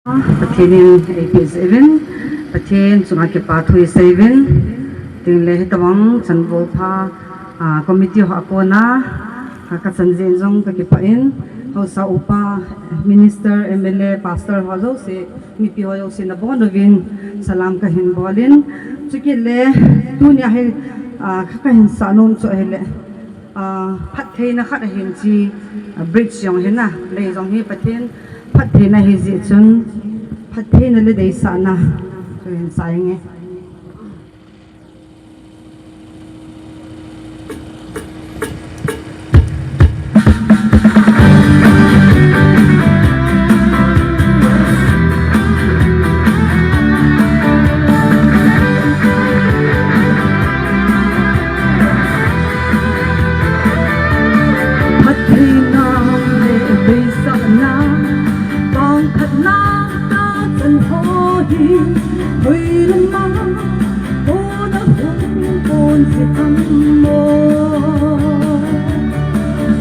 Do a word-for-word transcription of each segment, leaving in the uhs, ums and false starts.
Pathen in eipeh jeh uvin, Pathen chunga kipa thu isei uvin, tin le hitabang chanvo pha, ah, committee ho a kona, ah, kachan jeh in jong kakipah in, haosa upa, minister, M L A, pastor ho jouse, mipi ho jouse nabon uvin, salam kahin bol in, chukit le, tunia hi, ah, ka, kahin sah nom chu ahile, ah, phattheina khat ahin chi, ah, bridge jong hina, lei jong hi Pathen phattheina ahi jeh chun, phattheina le deisahna, chu hin sa inge. Phattheina le deisahna, pangkhatna tah chan ho hi, hoilama, kona hung kon jeh ham mo.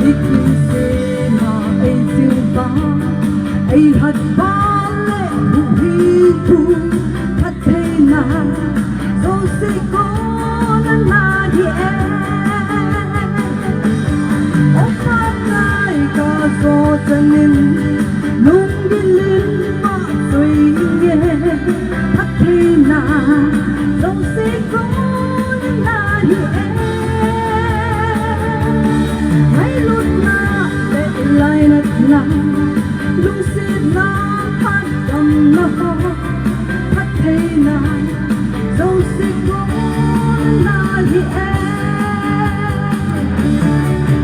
Nikimsena eijiuva, eihatva le huhhingpu, phattheina jouse kona nahi e. O Pakai, kajo chanin, lunggil in vahchoi inge, phattheina jouse kona nahi e. Ngailutna le lainatna, lungsetna, phatgamna ho, phattheina jouse kona nahi e.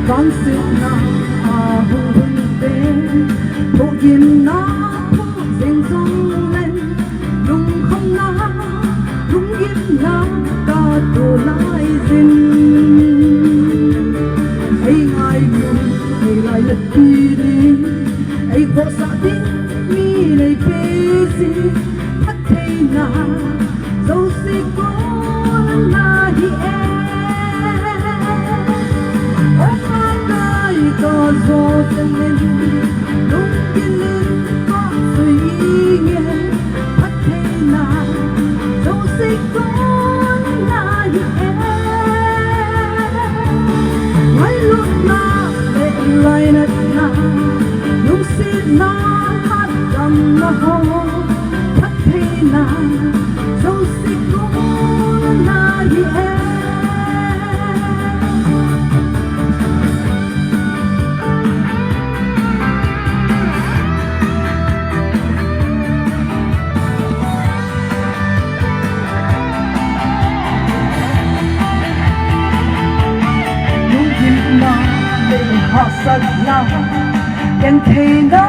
Vangsetna ahung hun teng, thohgimna thoh jeng jongleng, lungkhamna, lunggimna katoh laijin, eingailun, eilainatpi ding, eikhohsah ding mi neipeh jeh, phattheina jouse kona nahi e. O Pakai, kajo chanin, lunggil in vahchoi inge, phattheina jouse kona nahi e. Ngailutna le lainatna, lungsetna, phatgamna ho, phattheina jouse kona nahi e. Lunggimna le hahsatna, gentheina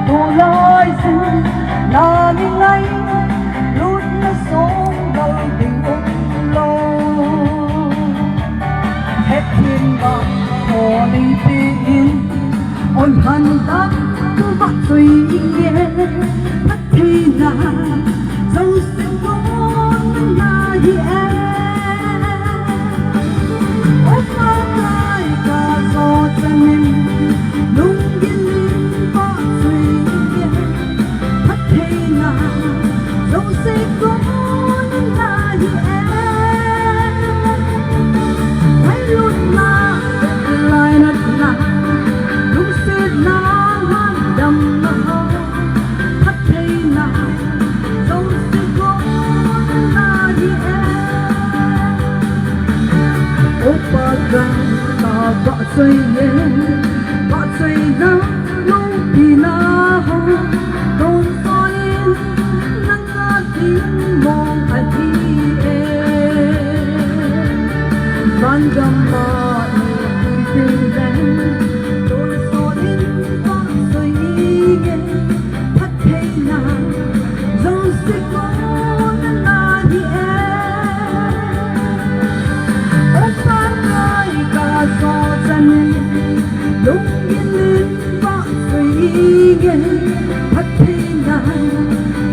toh laijin, na mi ngailutna song dal ding umlou. Hetthemna ho neipeh in, oihan tah thu vahchoi inge, phattheina jouse kona nahi e. O Pakai, kajo chanin, lunggil in vahchoi inge, phattheina jouse kona nahi e. Ngailutna, lainatna, lungsetna, lungdamna ho, phattheina jouse kona nahi e. O Pakai, kavahchoi e, vahchoina loupina ho, tonsot in nanga ding mong ahi e. Vangam a neipui ding leng, tonsot in vahchoi inge, phattheina jouse kona nahi e. O Pakai, kajo chanin, lunggil in vahchoi inge, phattheina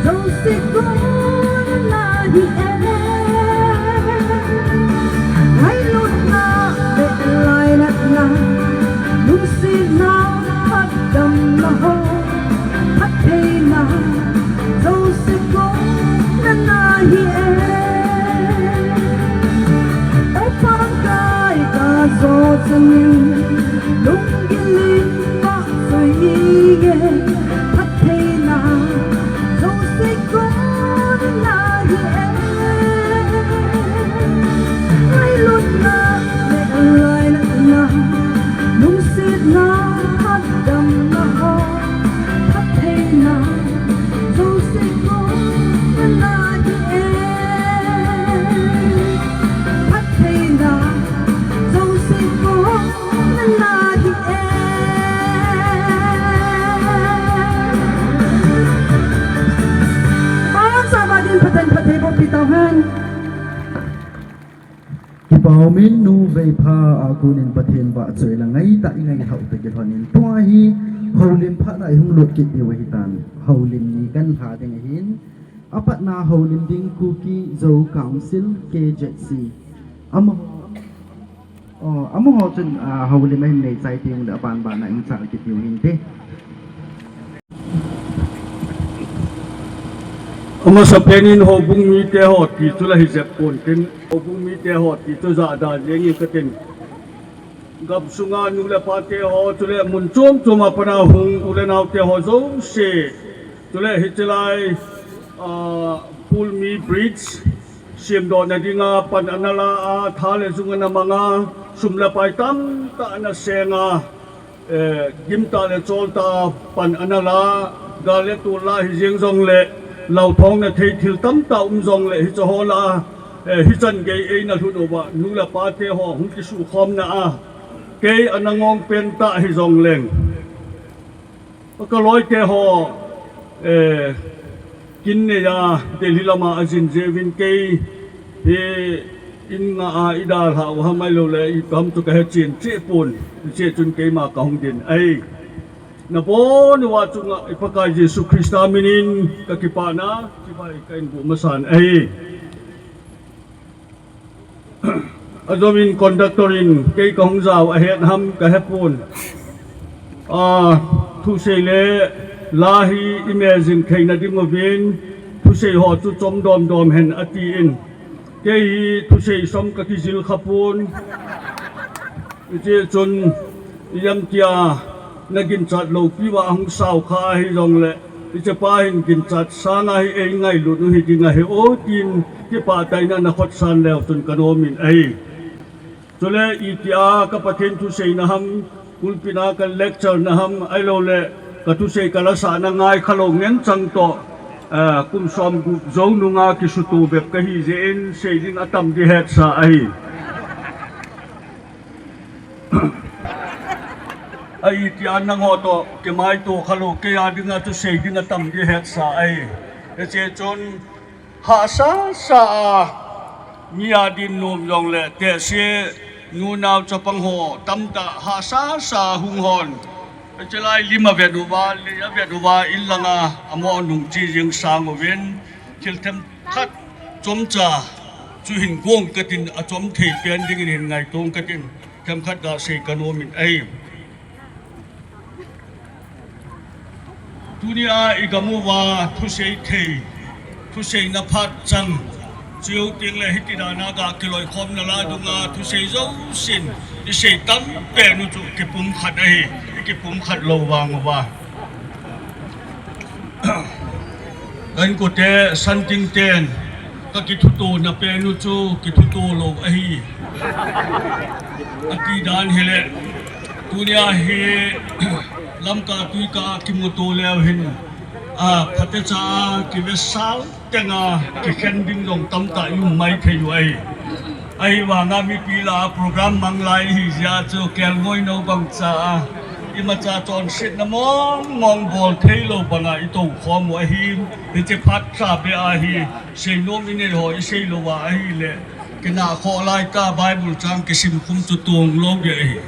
jouse kona nahi e. Ngailutna le lainatna, lungsetna, phatgamna ho, phattheina Houmin nu veipha a konin Pathen vahchoi la ngaitah i ngailhah u toh kilhonin tua hi houlim phat a i hung lut kit diu ahitan. Houlim ni kan lha ding ahin, apatna houlim ding Kuki Zo Council, K Z C. Amaho, oh, amaho chun, ah, houlim ahin nei chai ding le aban ban a i chal kit diu hinte. Amasapen in houbung mite ho ti chu la hi jep pon tin, houbung mite ho ti chu jahda jeng in ka tin. Gamsunga nu le pate ho, chule mun chom chom a pana hung u le naute ho jouse, chule hiche lai, ah, Pulmi Bridge semdohna dinga pan ana la a, tha le jung ana mang a, sum le pai tamtah ana seng a, eh, gimtah le choltah a pan ana la, gal le tol la hi jeng jongle, lauthongna thei thil tamtah um jongle, hiche ho la, eh, hichan gei eina lhut uva, nu le pate ho hung kisukhomna a, kei ana ngong pen tah hi jongleng, ka loite ho, eh, kin nei a, Delhi lama ajin jeh uvin kei hi in nga a i dalha u ham ahilou le, ipi ham chu ka he chen cheh pon, hiche chun keima ka hung din ahi. Nabon uva chunga i Pakai Jesu Christa minin ka kipana chibai ka in boh masan ahi. Ajom in conductor in kei ka hung jao ahet ham ka he pon. Ah, thusei le la hi i mel jing theina ding uvin, thusei ho chu chom dom dom hen ati in. Kei hi thusei som ka kijil kha pon. Hiche chun ijemtia na ginchat lou pi uva hung sao kha ahi jongle, hiche pa hin ginchat sanga hi ei ngailut u hi ding ahi o, tin kipah tah in ana khotsan leu chun ka nom in ahi. Chule itia ka Pathen thuseina ham, pulpit a ka lecture na ham, ahilou le ka thusei ka lasahna ngai kha lou ngen chang toh, eh, kum som gup jou nunga kisuto bep ka hi jeh in sei ding atam di hetsa ahi. A itia nangho toh kimaito kha lou, kei a dinga thusei ding atam di hetsa ahi. Hiche chun hahsa sa a, mi a din nom jongle, tehse nunao chapang ho tamtah hahsa sa a hung hon. Hiche lai lim a vet uva, lei a vet uva, in langa amo nung chi jing sang uvin, thil themkhat chomcha chu hin gong ka tin, achom thei pen dingin hin ngaito ka tin, themkhat ga sei ka nom in ahi. Tunia i gam uva thusei thei, thuseina phat chang, chujou tengle hiti dana ga kiloikhomna la dunga thusei jousen i sei tam pen u chu kipumkhat ahi, i kipumkhat lou vang uva. Ka inkote Santing ten ka kithutona pen u chu kithuto lou ahi. Ati dan hile, tunia hi Lamka tuika kimuto leu hin, a, phatecha a kivesal tenga kikhen ding jong tamtah i um maithei u ahi. Ahivanga mipi lah a program mang lai ihi jeh a chu kelngoi nou bangcha a, imacha chonsetna mong mong bol theilou banga i toukhom u ahin, hiche phat cha beh ahi, seinom inei ho i sei louva ahile, kinah khoh lai ta Bible chang kisim khum chu tong lou beh ahi.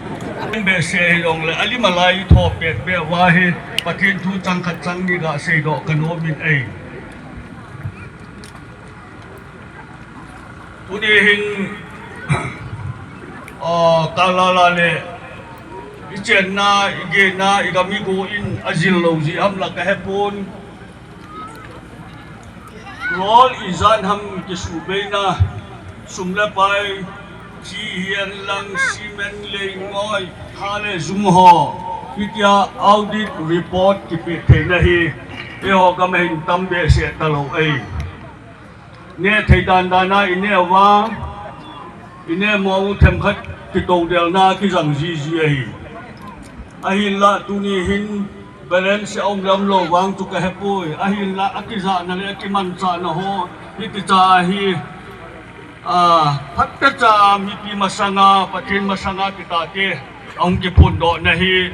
Behseh hijongle, alim a lai i tho pet beh uva hi, Pathen thu chang khat chang ni ga seidoh ka nom in ahi. Tuni hin, ah, ka lala le, i chenna, i gehna, i gam i go in ajil lou jeh ham la ka hepon. Lol ijat ham kisuhbeina, sum le pai, chi hihen lang, cement, leingoi, tha le jung ho, hitia audit report kipeh theina hi, eiho gam a hin tam behseh talou ahi. Neh thei dan dan a i neh uva, i neh mong u themkhat kitoudelna kijang jiji ahi. Ahinlah tuni hin balance a um le um lou vang chu ka hepoi. Ahinlah akijahna le akimanchahna ho, hiti cha ahi, a, phatecha a mipi masanga, Pathen masanga kitate ahung kiphondohna hi,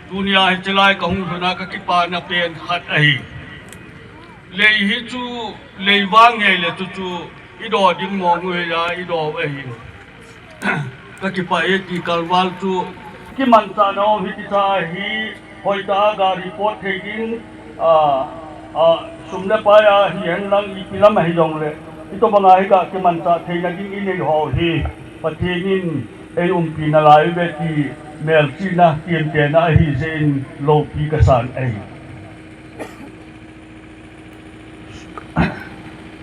tunia hiche lai ka hung lhun a ka kipana pen khat ahi. Lei hi chu, lei vang ngei le chu chu, i do ding mong u hi a, i do u ahi. Ka kipah e ti kalval chu. Kimanchah nau hi ti cha hi hoitah a ga report thei ding, a, a, sum le pai a hi hen lang ipi lam ahi jong le, itobang a hi ga kimanchah theina ding inei ho hi Pathen in ei umpi nalai uve ti melchihna, tiemtehna ahi jeh in loupi ka san ahi.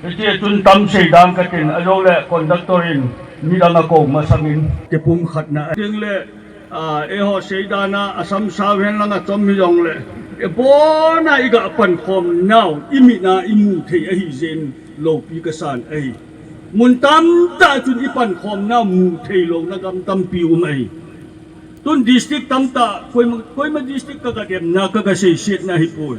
Hiche chun tam seidan ka tin, ajole conductor in midang a kou masang in. Kipumkhatna a ding le, a, eiho seidan a, asam sao hen lang a chom hi jong le, ibon a i ga pankhom nau, i mit a i mu thei ahi jeh in loupi ka san ahi. Mun tamtah chun i pankhom nau mu thei louna gam tampi um ahi. Tun district tamtah, koima, koima district ka ga demna, ka ga seisetna hi poi.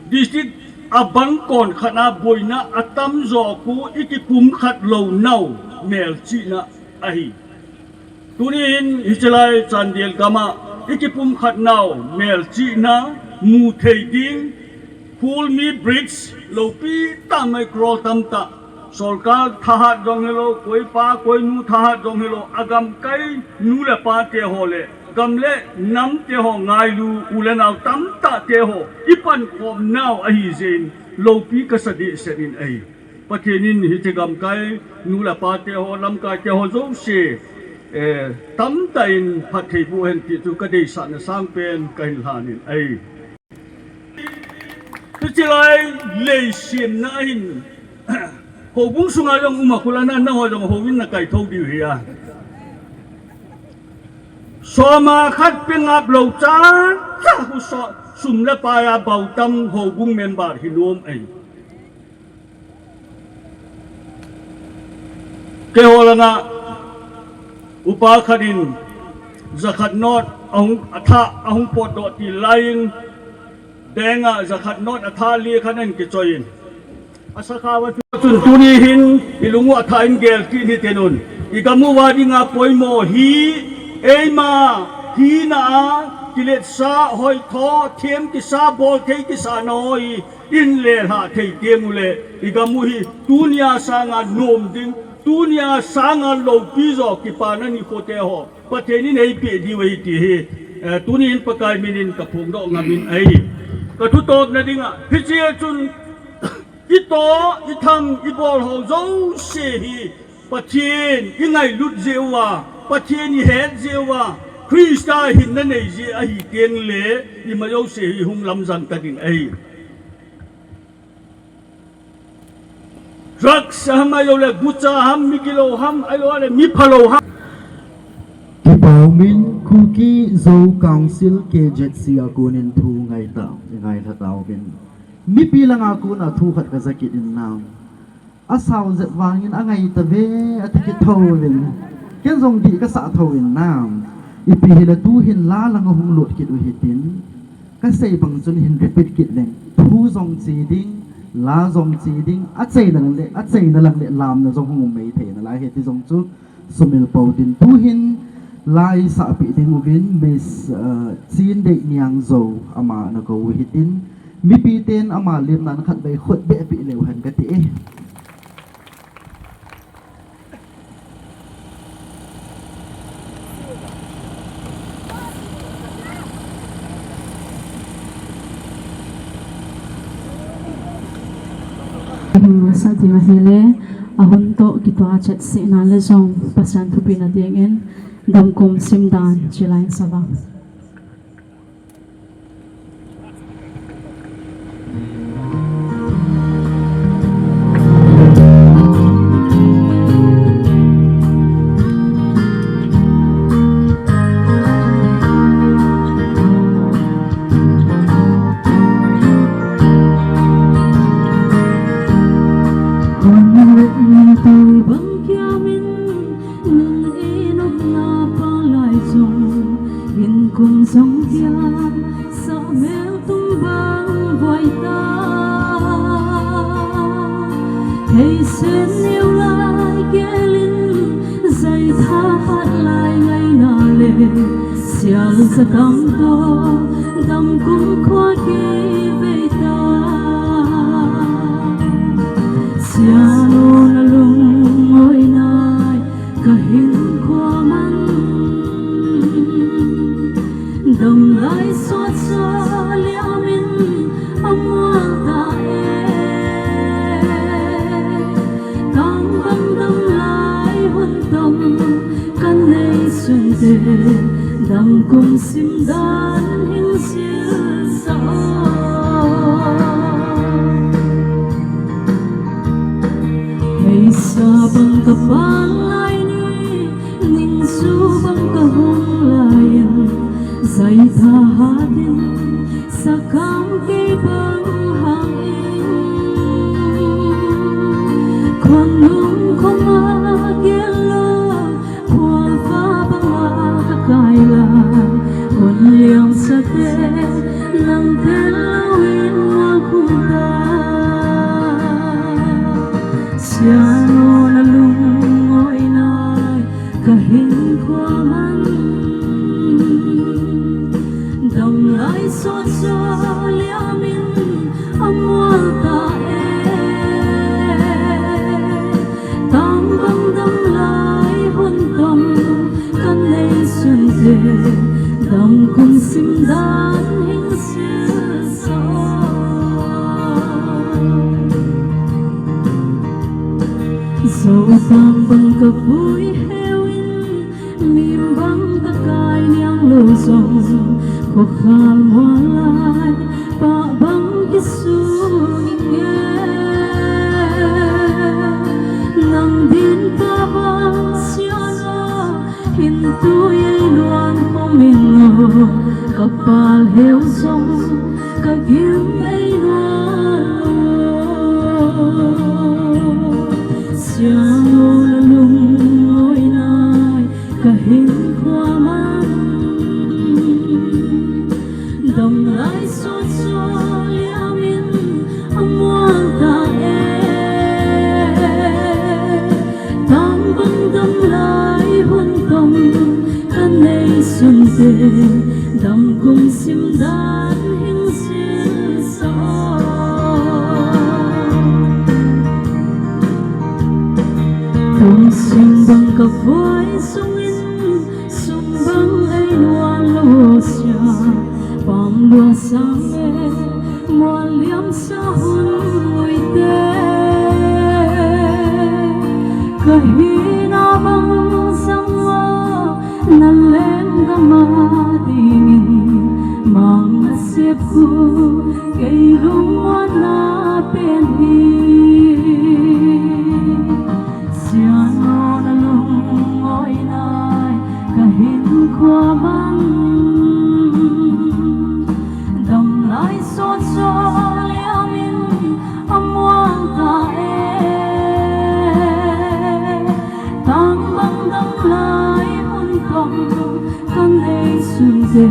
District abang kon khat a boina atam jo khu i kipumkhat lou nau melchihna ahi. Tuni hin hiche lai Chandel gam a i kipumkhat nau melchihna mu thei ding, Khulmi Bridge, loupi tah mai crore tamtah. Sorkar thahat jong hilou, koipa, koinu thahat jong hilou, agamkai nu le pa te ho le, gam le nam te ho ngailu, u le nao tamtah te ho, i pankhom nau ahi jeh in, loupi ka sa dehset in ahi. Pathen in hiche gamkai, nu le pa te ho, lamkai te ho jouse, eh, tamtah in phatthei boh hen ti chu ka deisahna sangpen ka hin lhan in ahi. Hiche lai leisemna hin, houbung sunga jong um a khu la na, nangho jong houin na kaithou diu hi a. Soma khat pe ngap lou cha, cha khu so, sum le pai a bautam houbung member hi nom ahi. Keiho langa upa khat in jakhat note ahung, athah ahung potdoh til lai in, bank a jakhat note athah li khat in kichoi in. Asakha uva chun tuni hin i lung u athah in gel kit hite un. I gam uva dinga poimo hi, eima hina a kiletsah, hoitho, them kisah, bolthei kisah na ho hi, in le lhah thei teng ule, i gam u hi tunia sanga nom ding, tunia sanga loupi jo kipana nikho te ho Pathen in eipeh diu ahi ti hi, eh, tuni in Pakai min in ka phongdoh ngam in ahi. Ka thutopna dinga, hiche chun i toh, i tham, i bol ho jouse hi Pathen i ngailut jeh uva, Pathen i het jeh uva, Christa hinna nei jeh ahi teng le, ima jouse hi hung lamjang ta ding ahi. Drugs ham, ahilou le gucha ham, mi gilou ham, ahilou le mi phalou ham. Kipah um in Kuki Zo Council K Z C a kon in thu ngai ta, ngai lha tauvin. Mipi langa kon a thu khat ka ja kit in nang. Asao jep vangin angai tave, ati kit thouvin. Ken jong dih ka sah thouvin nang. Ipi hile tu hin la langa hung lut kit u hitin. Ka sei bang chun hin repeat kit leng. Thu jong che ding, la jong che ding, acheina lang le, acheina lang le lamna jong hung um mai thei nalai ahi ti jong chu sumil pou tin. Tu hin la i sahpeh ding uvin Miss, uh, Chindeiniang Zo ama na kou u hitin. Mipi ten ama lemna na khatvei khut beh peh leu hen kati e. Sa ding ahile, a hun toh kitoh a chet sehna le jong Pathen thupina dingin, damkum simdan chilai sava. Hun le in tu bang kiamin, nang i nopna pang lai jong, in kum jong kiam, sa mel tum bang voi ta. Hei sen neu lai kelin, zai tha pat lai ngai na le, sial sa tam to, damkum khua kei vei ta. Sial o na lung oi nai, ka hin khua Kum sim dan hing sil sa. Heisa bang ka pang lai ni, ning su bang ka hung lai in, zai tha ha din, sakam kei bang hang in. Khon nung khon a gel lo, khual fa bang a ka kai lai, khon liam sa te, nang tel lo in a khum ta. Sia nona lung ngoi nai, ka hin khua man. Dam lai sot so liam in a mual ta e. Tang bang dam lai hun tong kan nei sun te. Dam kum sim dan hing sil sa. Zo bang bang ka vui heu in, mim bang ka kai niang lo zong, kho khal mual lai, pa bang ki sung in nge. Nang din pa bang sia na, hin tu ei luan ko min lo, ka pal heu zong, ka gim ei luan lo. Sia nona lung ngoi nai, ka hin khua man. Dam lai sot so liam in a mual ta e. Tang bang dam lai hun tong kan nei sun te. Dam kum sim dan hing sil sa. Kum sim bang ka voi sung in, sum bang ei luan lo sia, pam lua sang e, mual liam sa hun ui te. Ka hina bang sang lo, na leng gam a ding in, mang na sep khu, kei lungmuan na pen hi. Sia nona lung ngoi nai, ka hin khua man. Dam lai sot so liam in a mual ta e. Tang bang dam lai hun tong kan nei sun te.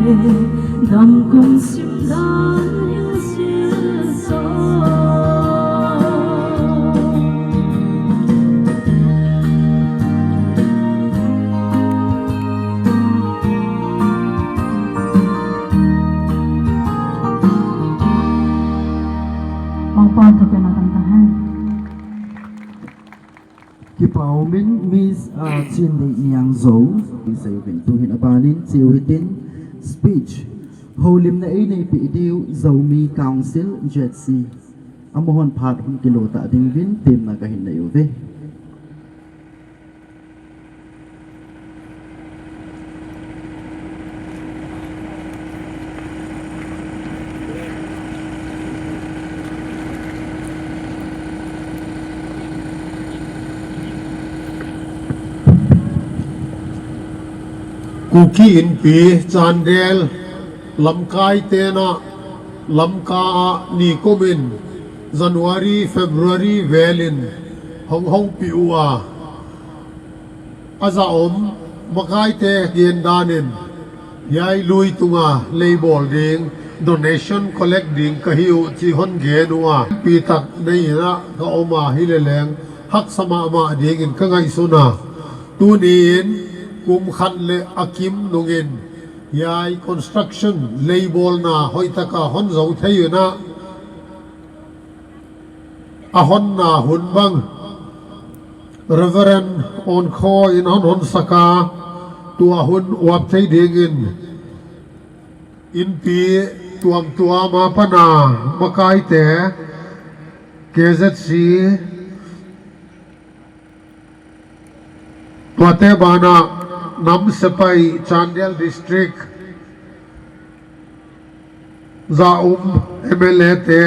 Dam kum sim dan hing sil sa. Pangpang thupena kan ta hen. Kipa umin Miss, ah, Chinneiniang Zo, i sei uvin tuhin abanin cheu hitin speech. Houlimna ei neipeh diu Zomi Council, Z C. Amahon phat hung kilo ta ding uvin temna ka hin nei uve. Kuki Inpi Chandel lamkai tena Lamka a nikum in January, February vel in hong houpi ua, aja um makaite gen dan in hiai lui tunga lei bol ding, donation collect ding ka hi u chi hon gen ua, pi tak nei in a ka um a, hi le leng haksa mahmah ding in ka ngaihsun a. Tuni in kum khat le akim nung in hiai construction lei bolna hoitaka hon zou thei un a, a honna hun bang Reverend Onkhaw in hon hon saka, tua hun uap thei ding in Inpi tuamtuam a pana makaite, K Z C, tuate bana Nam sepai Chandel District, Zaum M L A te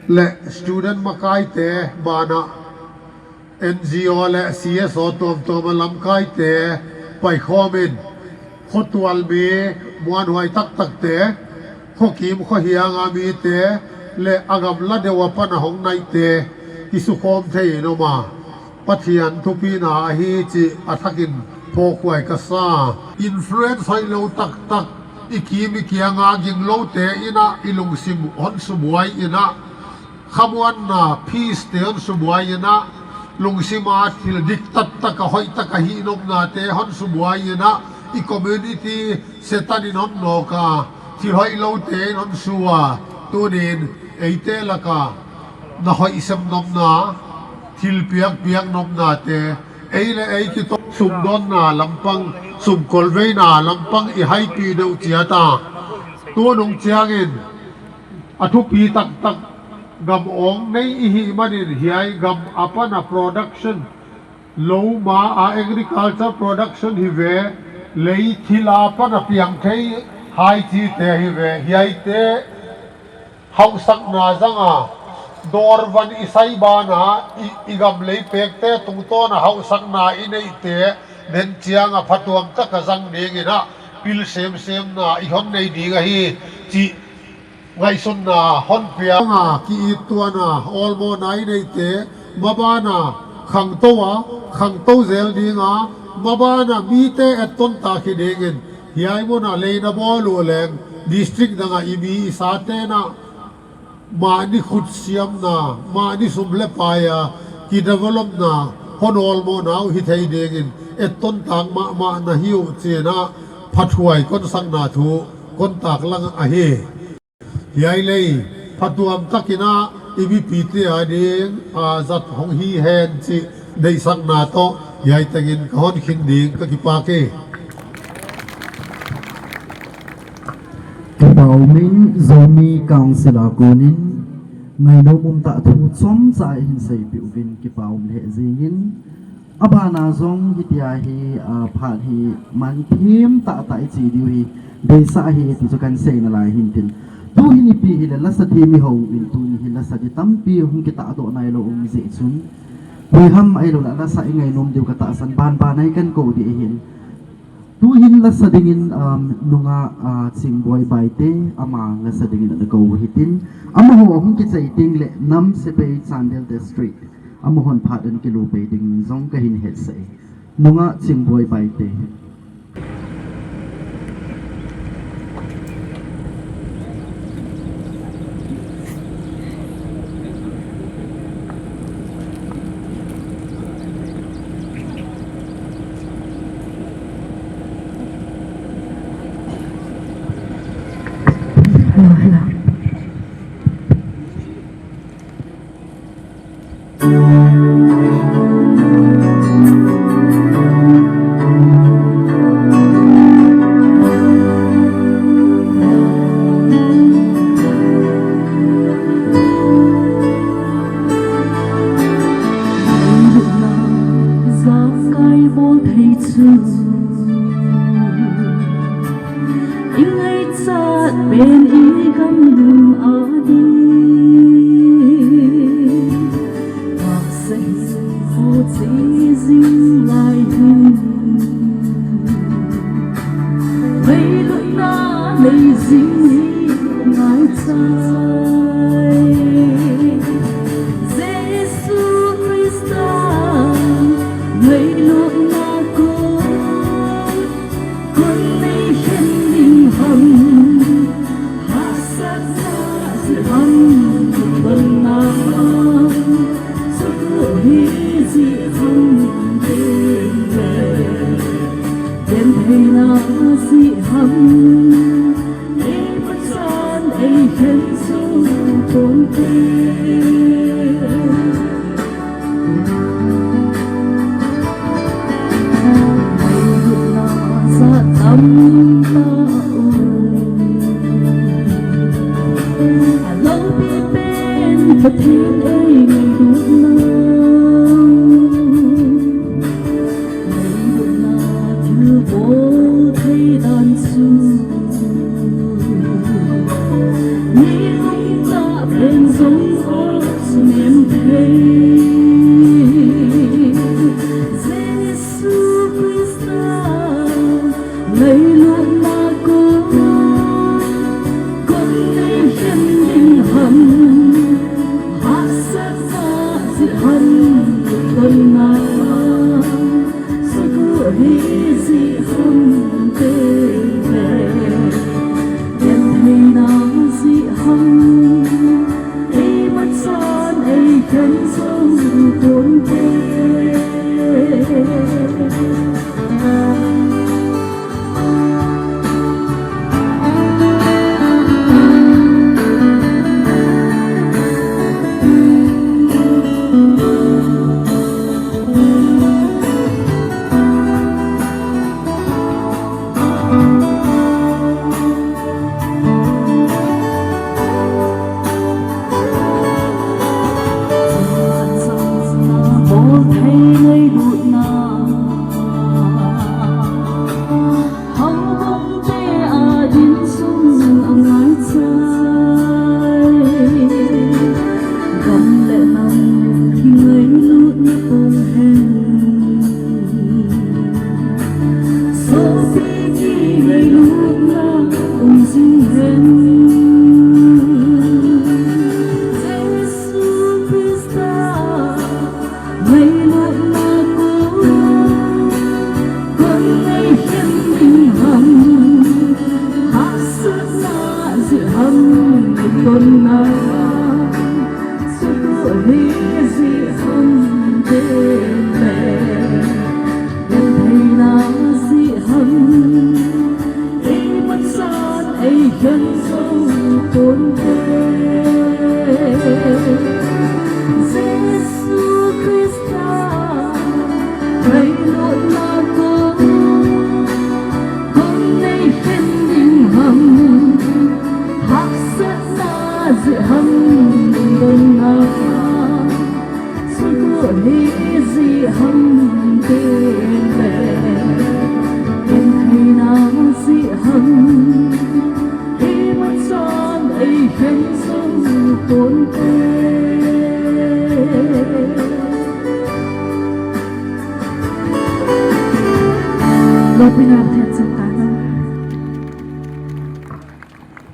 le student makai te bana N G O le C S O tuamtuam a lamkai te paikhomin, khotual mi muanhuai taktak te, khokim khohianga mi te le a gamla deuh a pana hong nai te kisukhom thei in um a, Pathian thupina ahi chih a thakin phawkhuai ka sa. Influence hoilo taktak i kim i kianga ginglo te ina i lungsim hon subuai ina, khamuanna, peace te hon subuai ina, lungsima thil dik taktaka hoitaka hinopna te hon subuai ina, i community Satan in hon noka, thil hoilo te in hon sua, tunin eite laka na hoisem nopna, thil piak piak nopna te, ei le ei kitoh sumdonna lampang, sumkolveina lampang i haipi deuh chiata. Tunung chiangin a thupi taktak gam ong nei i hih manin hiai gam a pana production, lou ma a agriculture production hi ve, lei thil a pana piang thei hai chi te hi ve, hiai te hausakna zanga, dawr van i sai bana, i, i gam lei pek te tungtawna hausakna i neih te, nen chianga phatuam taka zang dingina, pil semsemna i hon nei ding ahi, chih ngaihsunna hon pianga, ki-it tuana, awlmawhna i nei te, mabana, khangto a, khangto zel dinga, mabana, mite etton ta khi dingin, hiai muna leina bawl u leng, district danga i mi i sa tena, mahni khutsiamna, mahni sum le paia, ki developna, hon awlmawhna u hi thei dingin, etton tak mahmah na hi u china, phathuai kon sakna thu, kon tak lang ahi. Hiai lei, phatuam takina, i mipite a ding, a zat hong hi hen chih, deihsakna toh, hiai tengin ka hon khin ding ka kipak e. Kipa umin Zomi Council a konin, ngainom umtah thu chomcha i hin seipeh uvin kipa um lheh jingin, abana jong hitia hi, ah, phat hi man thim tahtah i chi diu hi, deisah hi ti chu kan seina lai hin tin. Tuhin ipi hile lasa thim i hou in tuni hi lasa di tampi hung kitahdoh nailou um jeh chun, Huiham ahilou le, lasa i ngainom diu ka tahsan, banban a i kan kou ding ahin. Tuhin lasa dingin, um, nungah, uh, Chingboi Baite, ama lasa dingin ana kou u hitin. Amaho ahung kichai teng le, nam sepai Chandel District, amahon phat ana kilu pei ding jong ka hin hetsah e. Nungah Chingboi Baite.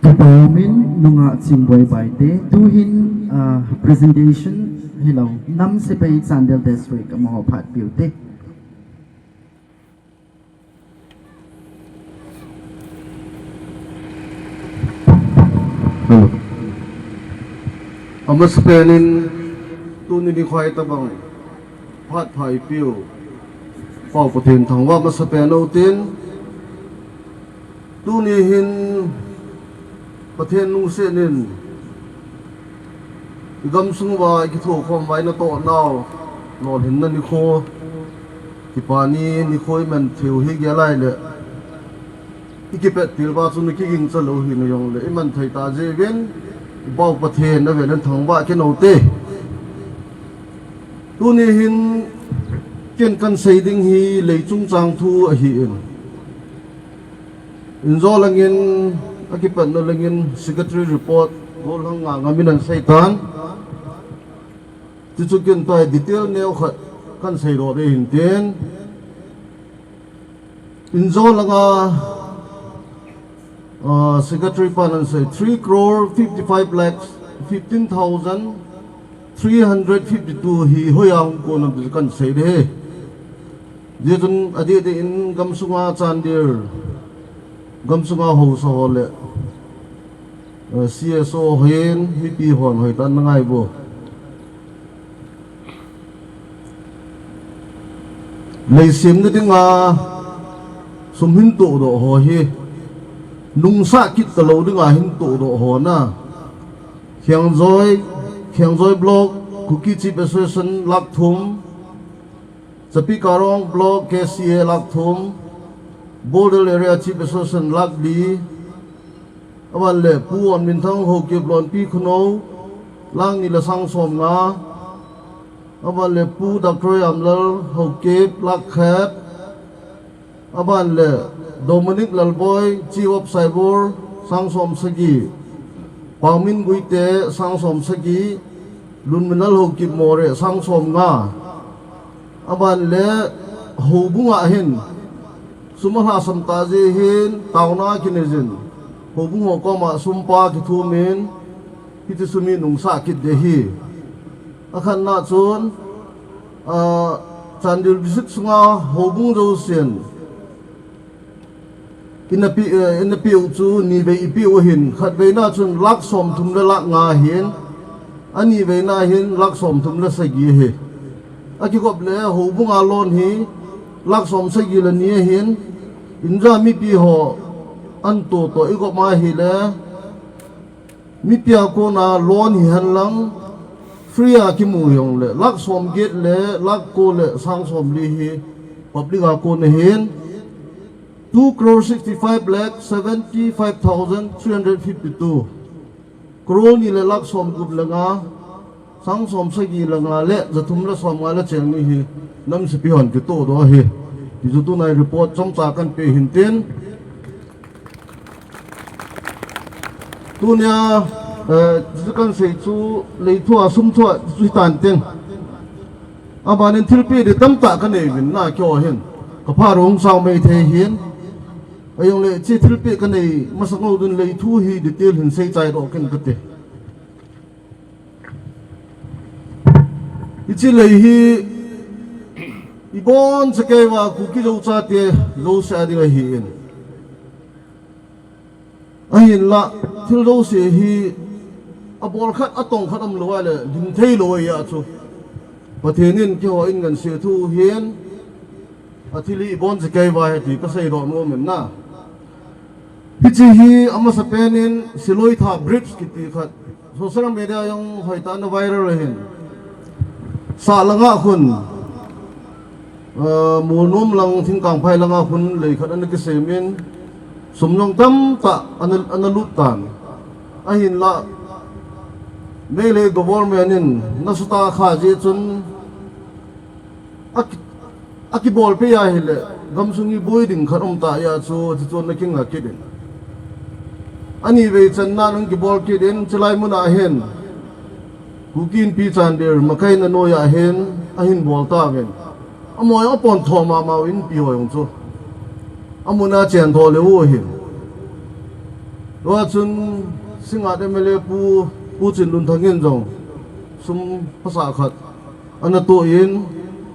Kipah umin nungah Chingboi Baite, tuhin, ah, presentation hilou, nam sepai Chandel District amaho phat piu te. Hello. Amasapen in tuni nikho a tabang phat pha ipiu Pau Pathen thangvah masapen utin, tuni hin Pathen lungset in i gamsung uva i kithokhom uva i natoh nau lolhinna nikho, Kipah Ni nikho i man theiu hi gel lai le, i kipet til uva chun i kiging cha lou hi na jong le, i man thei ta jeh uvin, i Pau Pathen avel in thangvah kin u te. Tuni hin ken kan sei ding hi lei chungchang thu ahi in. Injo langin, akipatna langin secretary report, gollhang nga nga min an sei tan. Tichu ken tua detail neo khat kan sei lo de hin tin. Injo langa, ah, secretary pan an sei three crore fifty-five lakhs fifteen thousand three hundred fifty-two hi hoiya hung kon am ti kan sei de. Jeh chun adeh deh in gamsunga Chandel, gamsunga haosa ho le, eh, C S O hon, mipi hon hoitah in na ngai uvo. Lei semna dinga sum hin tohdoh ho hi, nungsah kit talou dinga hin tohdoh ho na. Khengjoi, Khengjoi Block, Kuki Chief Association lakh thum, Chapi Karong Block K C A lakh thum, Bordal Area Chief Association lakh li, aban le Pu Onminthang Haokip Lonpi Khunou, lakh ni le sang som nga, aban le Pu Doctor Yamlal Haokip lakh khat, aban le Dominic Lalboi, Chief of Cyber, sang som sagi, Paomin Guite, sang som sagi, Lunminal Haokip More, sang som nga. Aban le houbung a hin, sum alhasam ta jeh hin, taona kinei jin, houbung ho koma sum pa kithum in, hiti sum hi nungsah kit de hi. Akhatna chun, ah, Chandel District sunga houbung jousen, ina pe, eh, ina peh u chu nivei i peh u ahin, khatveina chun lakh som thum le lakh nga ahin, Ani veina hin lakh somthum le sagi ahi. Akikop le houbunga loan hi lakh somsagi le ni ahin, India mipi ho anto toh ikop ma ahile, mipi a kona loan hihen lang, free a kimu jongle lakh somget le lakh ko le sang somli hi public a kon ahin, two crore sixty five lakh seventy five thousand three hundred fifty two. Crore ni le lakh somgup le nga, sang somsagi le nga le jathum le somnga le cheng ni hi namsepi hon kitoh doh ahi. Tichu tunai report chomcha kanpe hintin. Tunia, eh, chu kansei chu leithua sumthua chu hitan tin. Abanin thilpeh di tamtah kanei uvin na keiho hin. Kapha rong sao mai thei hin. Ajongle hiche thilpeh kanei masang lou ding leithu hi detail hin seichai doh kin kati. Hiche lei hi ibonchakeiva Kuki Zo chate jouse a ding ahin. Ahinla, thil jouse hi abol khat, atong khat umlou ahile, lim theilou ahi a chu. Pathen in keiho in nganse thu hin, athil hi ibonchakeiva ahi ti kasei doh nom in na. Hiche hi amasapen in Siloitha Bridge kiti khat social media jong hoitah in ana viral ahin. Sah langa khun, ah, Molnom lang Thingkangphai langa khun lei khat ana kisem in, sum jong tamtah ana, ana lut tan. Ahinla, Meitei government in nasutoh kha jeh chun, aki, akibolpeh ahile, gamsung iboi ding khat umtah ahi a chu, chuchu ana kinga kit in. Anivei channa ana kibol kit in, chulai muna hin, Kuki Inpi Chandel, Makaina noiya hin, ahin bol tauvin. Amaho jong apon tho mama u Inpi ho jong chu. Amuna chen tho leu u ahin. Tua chun Singngat M L A Pu, Pu Chinlunthang in jong sum phasah khat ana toh in,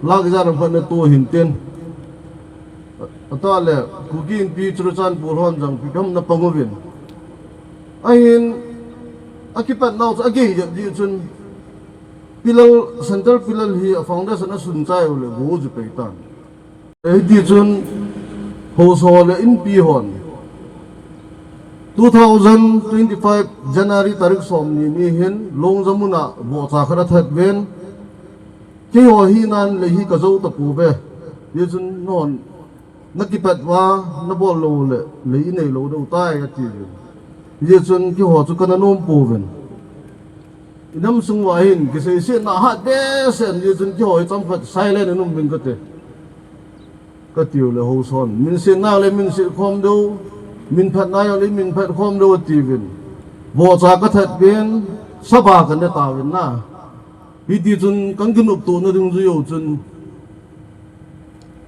lakh ijat ham khat ana toh hintin. Atah le, Kuki Inpi Churachandpur hon jong ipi ham ana pang uvin. Ahin, akipat nau chu agei jep jeh chun, pillar, central pillar hi a foundation asun chai u le, go ju pei tan. Hiti chun, haosa le Inpi hon, two thousand twenty-five January tarik somni ni hin, Longja muna vohcha khat athat uvin, keiho hinan lei hi kajo tapouve. Hijeh chun nahon, nakipat uva, nabol lou le, lei inei lou diu tai ati uvin. Hijeh chun keiho chu kana nom pouvin. Inam sung uva hin, kiseisetna ahat behseh in, hijeh chun keiho hi chomkhat silent in um uvin kati. Katiu le haosan, minsetna le minset khom diu, minphatna jong le minphat khom diu ati uvin. Vohcha kathat uvin, saba kane tauvin na. Hiti chun kana kinoptona dungjui u chun,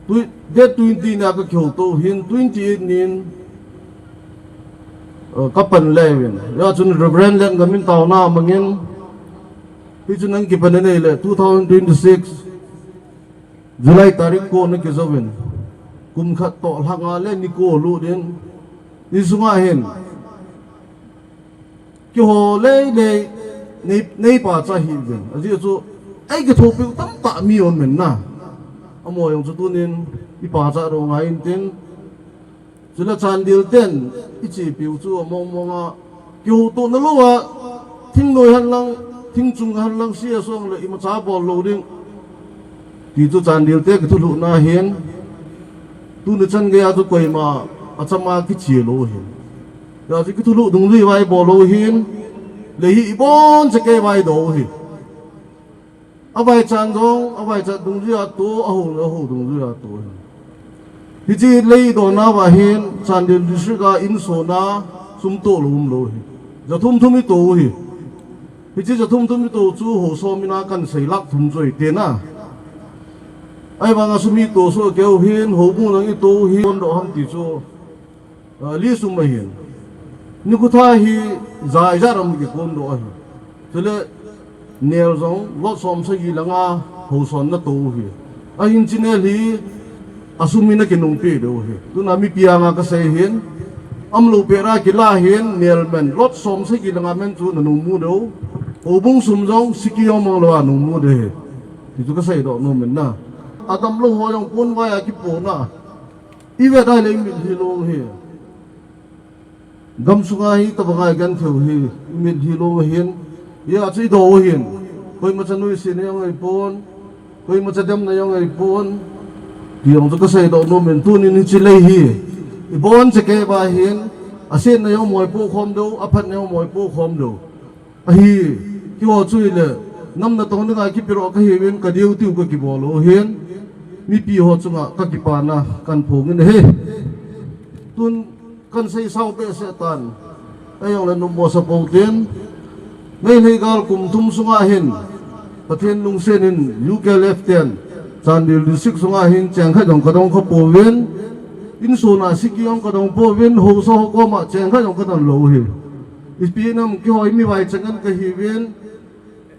twe-, date twenty nia kakihouto u hin, twenty-eight nin, uh, kapan le uvin. Hijeh chun Reverend Lenngam in taona amangin, hichun ana kipan anei le, two thousand twenty-six July tarik ko ana kijouvin. Kum khat toh lha nga le ni ko lut in. Hiche sunga hin, keiho lei lei, nei, nei pachat hih uvin. Ajeh chu, eikithopiu tamtah mi aum in na. Amaho jong chu tunin, ipachat doh ngai intin. Chule Chandel ten, ichepiu chu among mong a, kihoutona louva, thingnoi hen lang, thingchung hen lang, C S O le imacha bol lou ding. Ti chu Chandel te kithulhuhna ahin, tuni chan geiya chu koima achama kiche lou ahin. Hijeh chun kithulhuh dungjui uva ibol u ahin, lei hi ibonchakeiva ido u ahi. Avaichan jong, avaichat dungjuiya to, ahou, ahou dungjuiya to ahi. Hiche lei idona uva hin, Chandel District a insona sum toh lou umlou ahi. Jathum thum ito u ahi. Hiche jathum thum ito u chu haosa mina kansei lakh thum chu ahite na. Ahivanga sum ito soh keu hin, houbung lang ito u hi, kondoh ham ti chu. Ah, list um ahin. Nikho tha hi ja ijat ham kikondoh ahi. Chule nel jong lot som sagi le nga haosan nato u ahi. Ahin hiche nel hi asum hi nakinungpeh diu ahi. Tuna mipi anga kasei ahin. Umlou pet a kila ahin nel men lot som sagi le nga men chu nanung mu diu. Houbung sum jong siki jong mang lou a nung mu de hi. Ti chu ka seidoh nom in na. Adamlou ho jong ponvai a kipona. I vet a le i mitlhi lou hi. Gam sunga hi tabang a i genthei u hi, i mitlhi lou ahin, hia chu i do u ahin. Koima cha nuisatna jong ahipon, koima cha demna jong ahipon. Ti jong chu ka seidoh nom in tunin hiche lei hi. I boncha kei uva hin, asetna jong moipoh khom diu, aphatna jong moipoh khom diu. Ahi, keiho chu hile, nam natong dinga kipedoh kahiuvin, ka duty u ka kibol u ahin, mipi ho chunga ka kipana kahin phong in ahi. Tun kahin seisao behseh tan, eijongle nopmo sa pou tin, Meitei gal kum thum sunga hin, Pathen lungset in U K left ten, Chandel District sunga hin cheng khat jong ka dong kha pouvin, insung a siki jong ka dong pouvin, haosa ho koma cheng khat jong ka don lou hi. Ipi nam keiho hi mi vaicha ngen kahiuvin,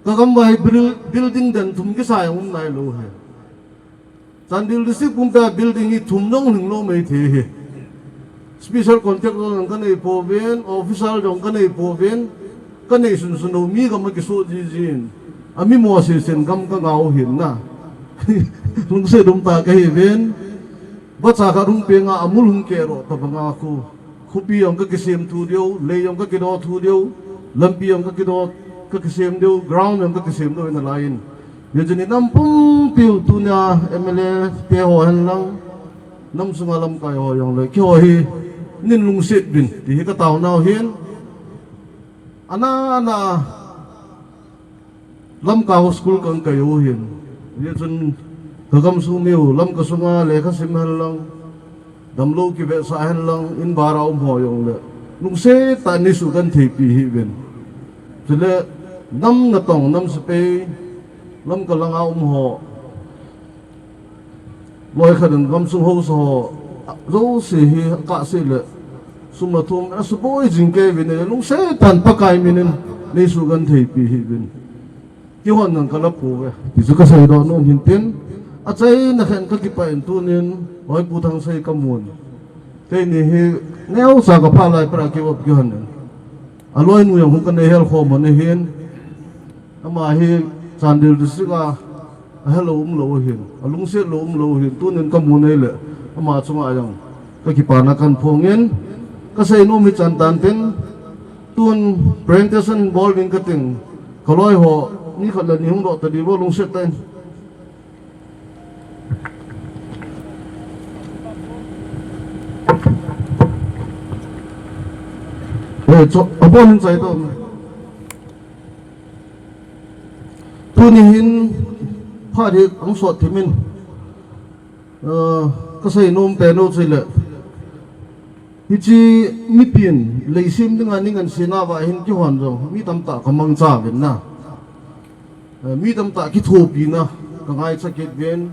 ka gam uva hi buil-, building den thum kisa jong um nailou hi. Chandel District pumpi a building hi thum jong hing lou maithei hi. Special contractor jong ka nei pouvin, official jong ka nei pouvin, ka nei sunsun lou mi gam a kisoh jiji in. Ami mo sesen gam ka ngah u ahin na. Lungset um tah kahiuvin. Vacha khat hung peng a, amul hung keh doh tabang a khu, khopi jong ka kisem thu diu, lei jong ka kido thu diu, lampi jong ka kido, ka kisem diu, ground jong ka kisem diu in alai in. Hijeh in i nam pumpi u tunia M L A te ho hen lang, nam sunga lamkai ho jongle, keiho hi nei lungset uvin, ti hi ka taona u ahin. Ana, ana, Lamka ho school kahin kai u ahin. Hijeh chun ka gamsung mi u, Lamka sunga lekha sim hen lang, damlou kivetsah hen lang, in bara um ho jongle, lungset tah in nei sugentheipi hih uvin. Chule, nam natong, nam sepai, Lamka langa um ho, loi khat in gamsung haosa ho jouse hi akah seh le, sum le thum asuboi jing kei uvin, lungset tah in Pakai min in nei sugentheipi hih uvin. Keihon jong ka la pouve. Ti chu ka seidoh nom in tin, achaina khen ka kipah in tunin, Loi Pu Thangsei ka mun. Keini hi neocha ka phalai pera kivop kihon in. Aloinu jong hung ka nei hel khom u ahin. Ama hi Chandel District a, ahelou umlou ahin, alungset lou umlou ahin, tunin ka mu nei le, ama chunga jong ka kipana kahin phong in, ka seinom hi chan tan tin, tun presentation bol ding ka ting, ka loi ho, ni khat le ni hung doh ta diu vo lungset tah in. Eh, cho, abon hin chai to. Tuni hin phat hi ahung sot thim in, eh, ka seinom pen u chu le, hiche mipin leiset dinga nei ngansen nauva hin keihon jong mi tamtah ka mangcha uvin na. Eh, mi tamtah kithopina ka ngaicha kit uvin,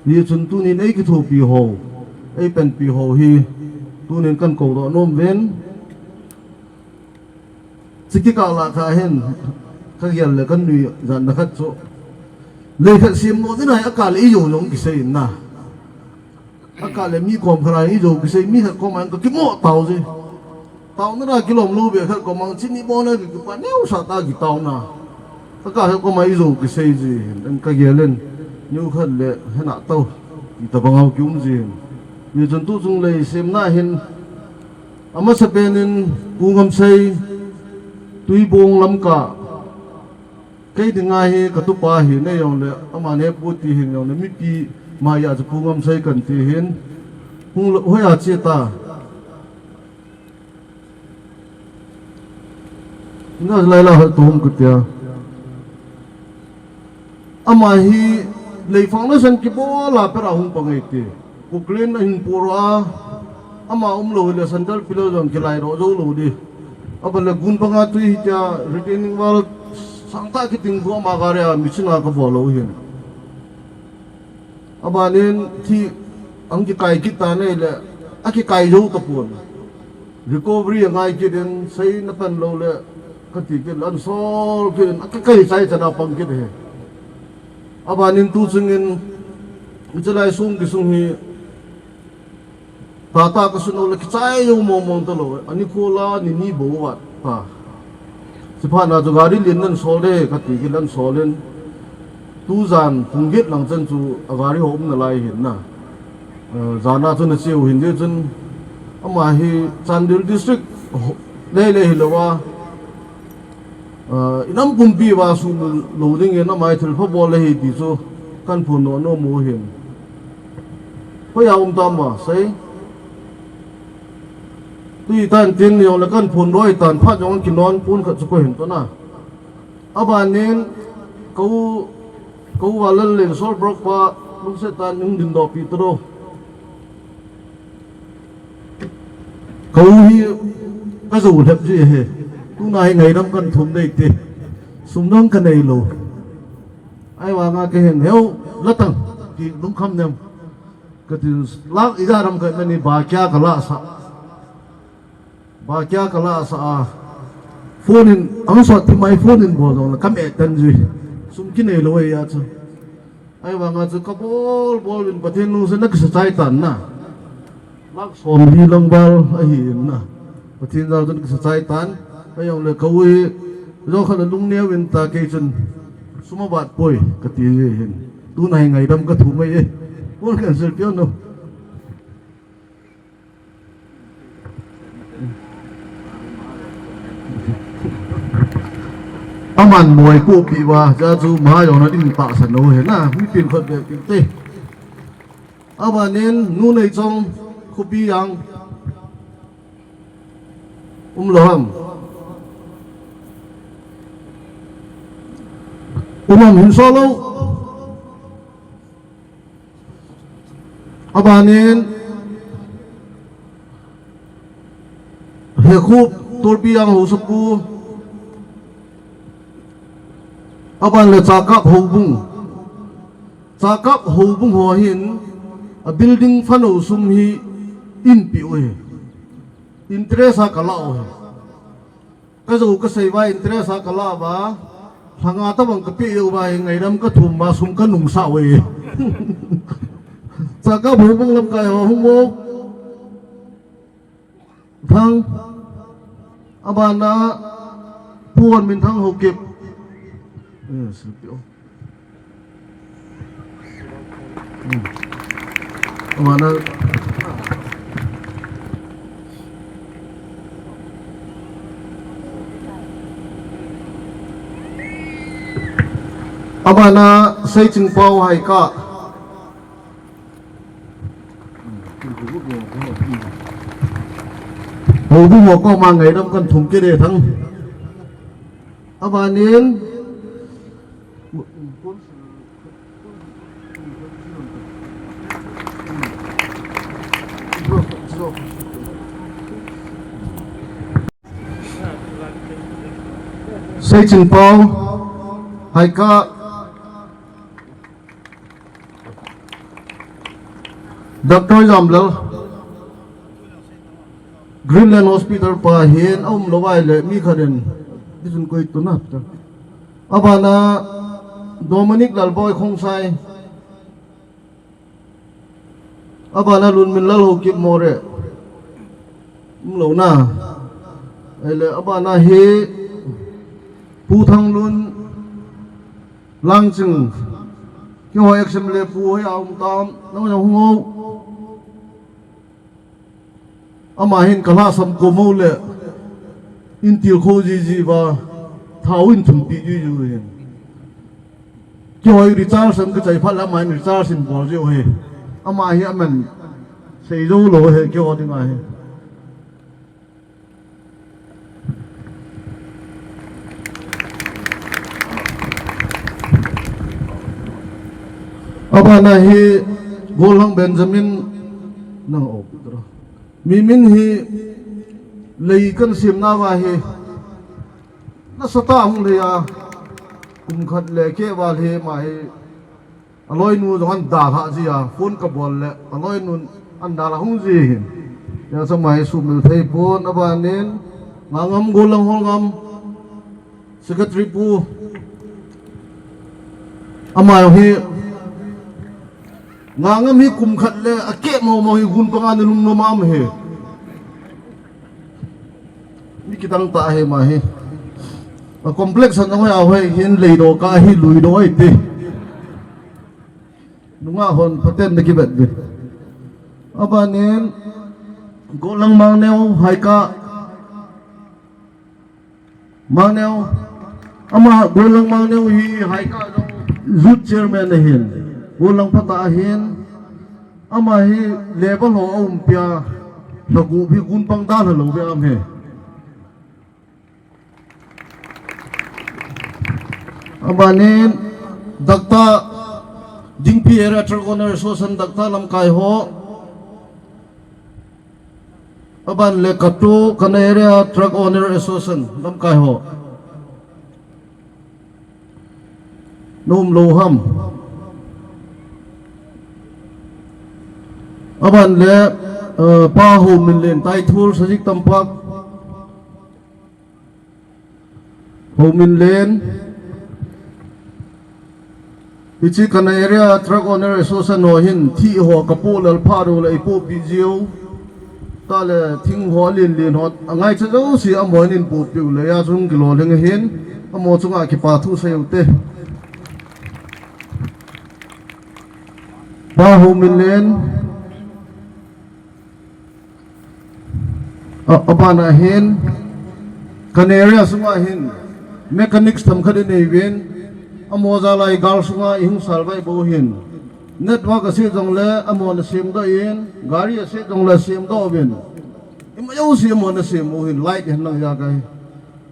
hijeh chun tunin ei kithopi ho, ei panpi ho hi tunin kahin koudoh nom uvin. Chiki kah lah kha hin, ka gel le ka nui jat na khat chu. Lei khat sem nom ding ahi, akah le ijou jong kisei in na. Akah le mi kom khat a ijou kisei, mi khat koma ka kimo tao ji. Taona kilom lou be khat koma chini bona kipa neocha tah kitao na. Akah khat koma ijou kisei ji, in ka gel in, neo khat le hena tao, ti tabang a kium ji. Hijeh chun tu chung lei semna hin, amasapen in Pu Ngamsei, Tuibong Lamka, kei dinga hi ka tupa ahi, nei jongle, ama nei pu ti hin jongle, mipi maiya chu Pu Ngamsei kahin ti hin, hung lo, hoiya che ta. Na lai la hal tu hung kutia. Ama hi lei foundation kibol a pera hung pang e ti. Kuklin ahin puro a, ama umlou hile sandal pilou jong kilai doh jou lou di. Aban le gun panga tui hitia retaining wall sangtah kiting khu ama gari a machine a kabol lou hin. Abanin thi ang kikai kit ta nei le, akikai jou tapon. Recovery angai kit in, sei na pan lou le, kati kit le, ansol kit in, akikai chai chana pang kit e. Abanin tu chungin, ichalai sung kisung hi, tata kasun lou le, kichai jou mong mong talou, ani khola, ni ni bou vat, ta. Phat na chu gari lin nan sol de, kati kit nan sol in. Tujan pung get lang chan chu a gari ho um nalai hin na. Eh, jan a chu na cheu hin de chun. Ama hi Chandel District ho, lei lei hi lo a. Eh, inam pumpi va su lo ding in ama hi thil pha bol le hi ti chu kan phun no no mu hin. Ko ya um tam ba, sei. Tui tan tin ni ong le kan phun roi tan phat jong kinon pun khat chu ko hin to na. Abanin ko, ko va lal len sol brok pa lungset tan ning din do pi to do. Ko hi ka zo lhep ji he. Tuna hi ngaidam kan thum dei te. Sum dang ka nei lo. Ai wa nga ka hen heu latang ki lungkham nem. Ka tin lak ija ram ka mani ba kya ka la sa. Ba kya ka la sa a. Phone in, ang sot ti mai phone in bol dong la kam e tan ji. Sum ki nei lo ya chu. Ai wa nga chu ka bol bol in Pathen lungset na kisa chai tan na. Lak som hi lang bal a hi in na. Pathen jal chun kisa chai tan. Ai ong le ka ui. Jo kha la lung neo in ta kei chun. Sum a bat poi ka ti ji hin. Tuna hi ngaidam ka thum mai e. Phone kan sel pio no. Aman moi ko pi wa, ja chu ma jong na ding ta sa no he na, mi pin khot be pi te. Abanin nu nei chong, khopi yang. Um lo ham. Um ham hin so lo. Abanin, Hekhup, Torpi ang ho sapu. Aban le Chakap Houbung. Chakap Houbung ho hin, a building fund ho sum hi in pi u hi. Interest a ka la u hi. Ka zo ka sei va interest a ka la va, lhanga ta bang ka pi u va, ngaidam ka thum va, sum ka nung sa u e. Chakap Houbung lam kai ho hung mo. Thang, abana, Pu Honminthang Haokip. Yes, pi u. Hmm. Amana Amana Seichingpao Haika. Houbung ho koma ngaidam kan thum kit e thang. Abanin Seichingpao, Haika, Doctor Jamlal, Greenland Hospital pa hin a um lo vai le mi khat in bisun koi tuna. Abana Dominic Lalboi Khongsai. Abana Lunminlal Haokip More. Um lo na. Ai le abana hi Pu Thanglun Langching. Kihoi exam le pu hoi a um tam. Nang nang hung o. Ama hin ka lhasam ko mo le, in til kho ji ji va, thau in thum pi ji ji hin. Kihoi recharge an ka chai phat la ama hin recharge in bol ji u hi. Ama hi aman sei jo lo hi kihoi ding a hi. Abana hi Golhang Benjamin nang o putra. Mi min hi lei kan sim na va hi na sata hung lei a kum khat le ke va hi ma hi. A loinu jong an dalha ji a, phone ka bol le, a loinun an dalha hung ji hin. Ya sa mai sumil thei pon, abanin, Ngangam Golang Holngam, Secretary pu, ama jong hi, Ngangam hi kum khat le, a keh mo mo hi gun panga ni lung nom am hi. Mi kidang ta hi ma hi. A complex an jong a hoi hin leidoh ka hi luidoh ai ti. Nunga hon phaten na kivet ve. Abanin Golang Mangneo Haika. Mangneo. Ama Golang Mangneo hi Haika jong youth chairman ahin. Golang phatah ahin. Ama hi level ho a um pia. Lagu bi gun pang da la lo be am he. Abanin Doctor Dingpi Area Truck Owner Association Doctor lamkai ho. Aban le Katu Kana Area Truck Owner Association lamkai ho. Nom lo ham. Aban le, eh, Pa Ho Min Len Taithul Sajik Tampak. Ho Min Len. Hichi Kana Area Truck Owner Association ho hin thi ho ka po lal pha do le ipo pi jiu. Ta le thing ho lin lin ho. Angai cha jo si amo hin po piu le ya chung kilo leng hin. Amo chunga kipa thu sei u te. Pa Ho Min Len. A, abana hin, Kana Area sunga hin, mechanics themkhat inei uvin, amo jalai gal sunga ihung salvai bou hin. Network ase jongle, amo na semdoh in, gari ase jongle semdoh uvin. Ima jouse amo na sem u hin, light hin lang ja kai.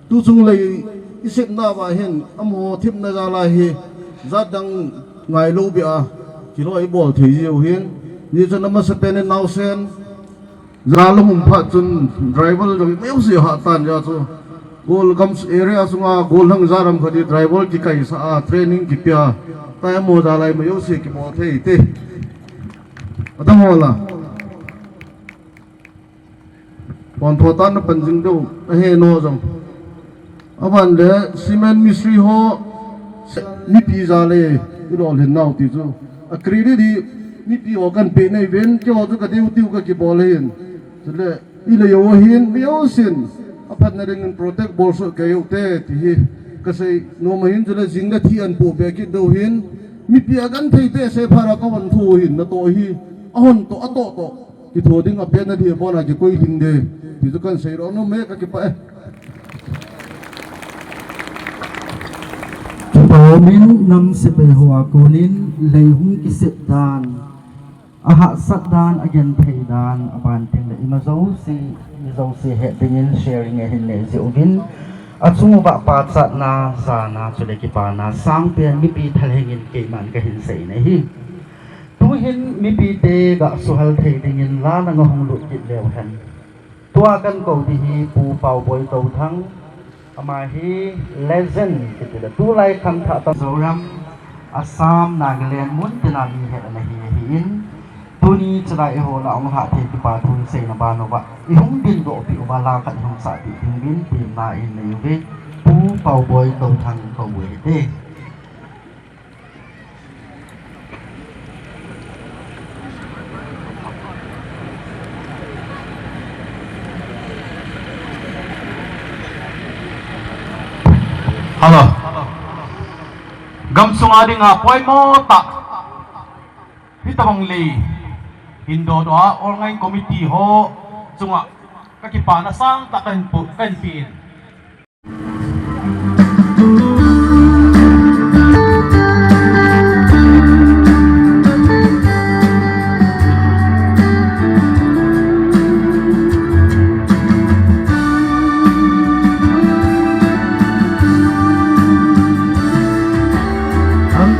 Tu chung lei isepna uva hin, amo themna jalai hi, jat dang ngailou bia, kiloi bol thei jiu hin. Ni chun amasapen in naosen, Jalung um phat chun driver jong i meusi hatan ja chu. Golgam area sunga golhang jaram khat hi driver kikaisa a training kipia. Tai amo jalai meusi kibol thei te. Adang hola. Pon photan na panjing deu. Ahe no jong. Aban le cement mistri ho, mipi jale, ilolhin nau ti chu. A credit hi, mipi ho kanpe nei uvin, keiho chu ka duty u kakibol hin. Chule, ilei ho hin, miho sin. Aphatna dingin protect bol soh kei u te, ti hi. Kasei, nom ahin chule, jing le thi anpoh be kit deu hin. Mipi agenthei te, se phara kavan thu hin, natoh hi. Ahon toh, atoh toh. Kitho ding apen na di bona kikoi ding de. Ti chu kansei ro nom e kakipah e. Kipah umin nam sepai ho a konin lei hung kisep dan, ahahsat dan, agenthei dan, aban teng le ima jouse, mi jouse het dingin sharing ahin nei jiuvin. Achung uva pachatna, jana, chule kipana, sangpen mipi thalhengin keiman kahin sei nahi. Tuhin mipite gah suhal thei dingin la nang ahung lut kit leu hen. Tua kan kou ding hi Pu Pauboi Touthang, ama hi legend kiti le tulai khangthah ta Zoram, Assam, Nagaland, mun tina mi het ana hi ahin. Tuni chulai eiho lah a hung lhah thei kipa thu seina ban uva, ihung dindoh peh uva la khat ihung sah peh ding uvin temna in nei uve. Pu Pauboi Touthang kou u hite. Hello. Gamsunga dinga poimo tah. Hitabang lei hin dodoh a, All Ngai Committee ho chunga kakipana sangtah kahin pu, kahin pen. Ang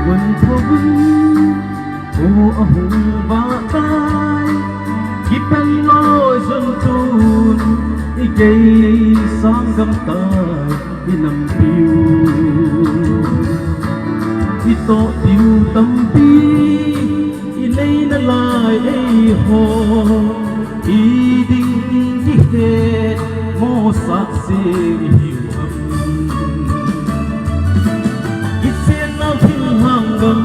gun thobun O ahung vah tai, kipan loi jun tun, i kei sanggam tai, i nampiu. I tohpiu tampi, i nei nalai eiho, i ding kihet, mosah se i hiu. Kichen nau thinglhang gam,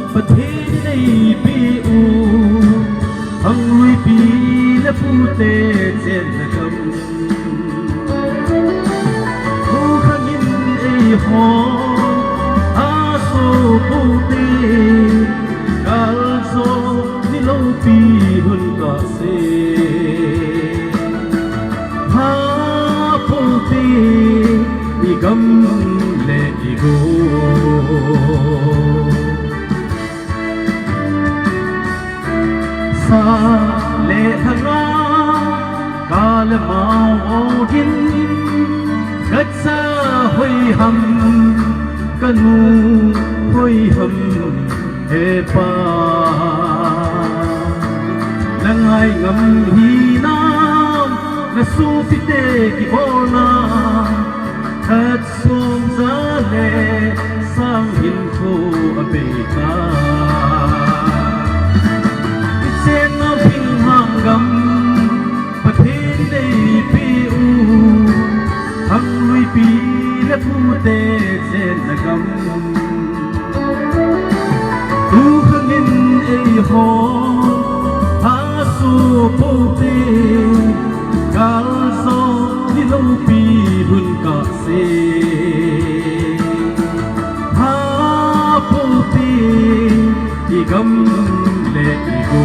Pathen in eipeh u, Hangluipi le pute chenna gam. Gin, ka cha hoi ham, ka nu hoi ham, he pa. Na ngai ngam hinam, na sopite kibolna, khat som ja le sang hinkho a bei ta. I chenna thinglhang gam, Pathen in eipeh u, Thangluipi le pute chenna gam. Tu khang in eiho, haso pote, kaljo ni loupi hun kase. Hapote, i gam le i go.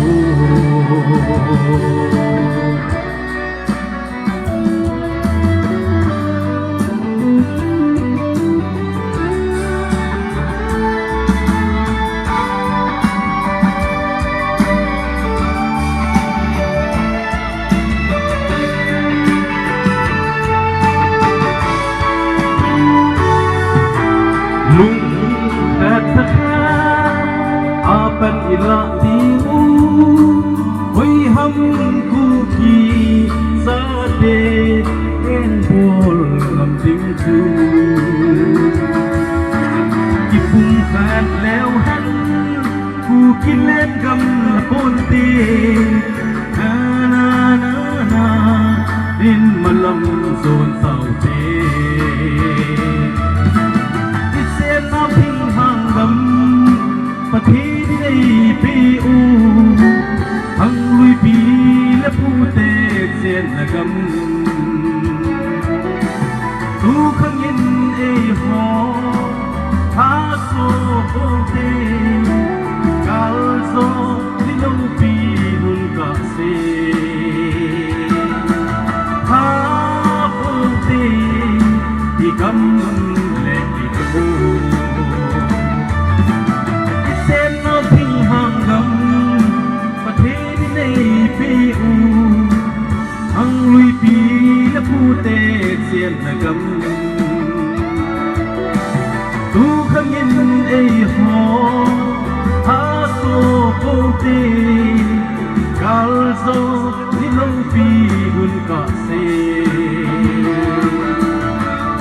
Lungkhat tah a pan ilah ding u, hoi ham Kuki chate en bol ngam ding chu. Kipumkhat leu hen, Kuki lenggam na ponte, na, na, na, na, in malam jon taute. I chenna thinglhang gam, Pathen in eipeh u, Thangluipi le pute chenna gam. Tu khang in eiho, haso pote, kaljo ni loupi hun kase. Hapote, i gam le i go. I chenna thinglhang gam, Pathen in eipeh u, Thangluipi le pute chenna gam. Tu khang in eiho, haso pote, kaljo ni loupi hun kase.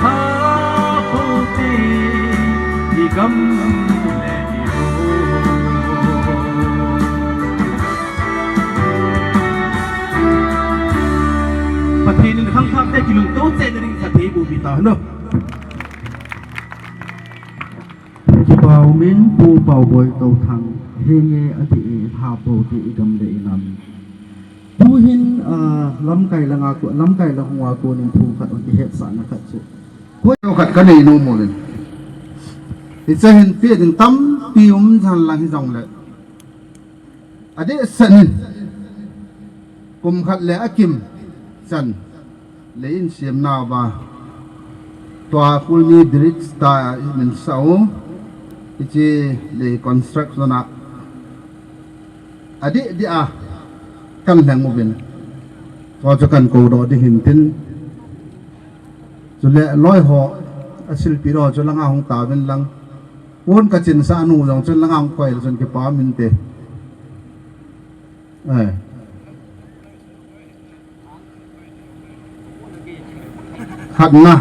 Hapote, i gam le i go. Pathen in khangthah te kilungto chenna ding phatthei boh peh ta hen. Kipa umin Pu Paoboi Touthang, henge adih e, hapote i gam le i nam. Tuhin, ah, lamkai langa ko, lamkai lang hoa konin thu khat hung kihetsahna khat chu. Koi khat kanei nom uvin. Hiche hin peh ding tampi um jeng lang hijongle. Adeh sah in, kum khat le akim chan, lei in semna uva, tua Kulmi Bridge tia imin sah u, hiche lei construction a, adeh deh a, kan lheng uvin, tua chu kan koudoh ding hintin, chule loi ho, asilpi ho chu langa hung tauvin lang, pon kachinsah nu jong chun langa hung koi le chun kipa um inte. Eh. Khatna,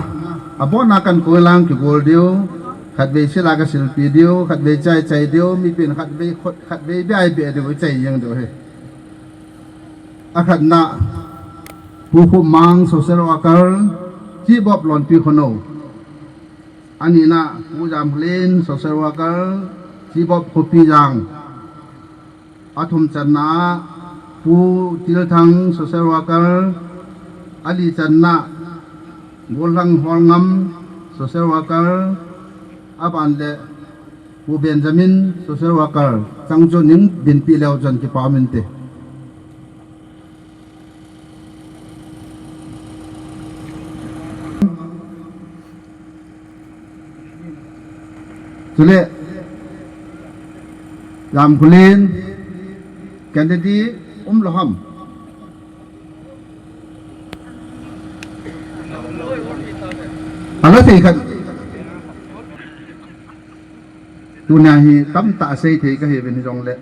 abona kan koi lang kigol diu, khatvei sila kasilpi diu, khatvei chai chai diu, mipin khatvei khut, khatvei bia bia diu, chai jeng diu ahi. Akhatna, Pu Khupmang social worker, Chief of Lonpi Khonou. Anina, Pu Jamkholin social worker, Chief of Khopijang. Athum channa, Pu Tilthang social worker, ali channa, Golhang Holngam social worker, aban le Pu Benjamin social worker, chang chu ning dinpi leu chun kipa um inte. Chule, Jamkholin, candidate um lou ham. Ka sei khat. Tuna hi tamtah sei thei ka hi uvin jongle,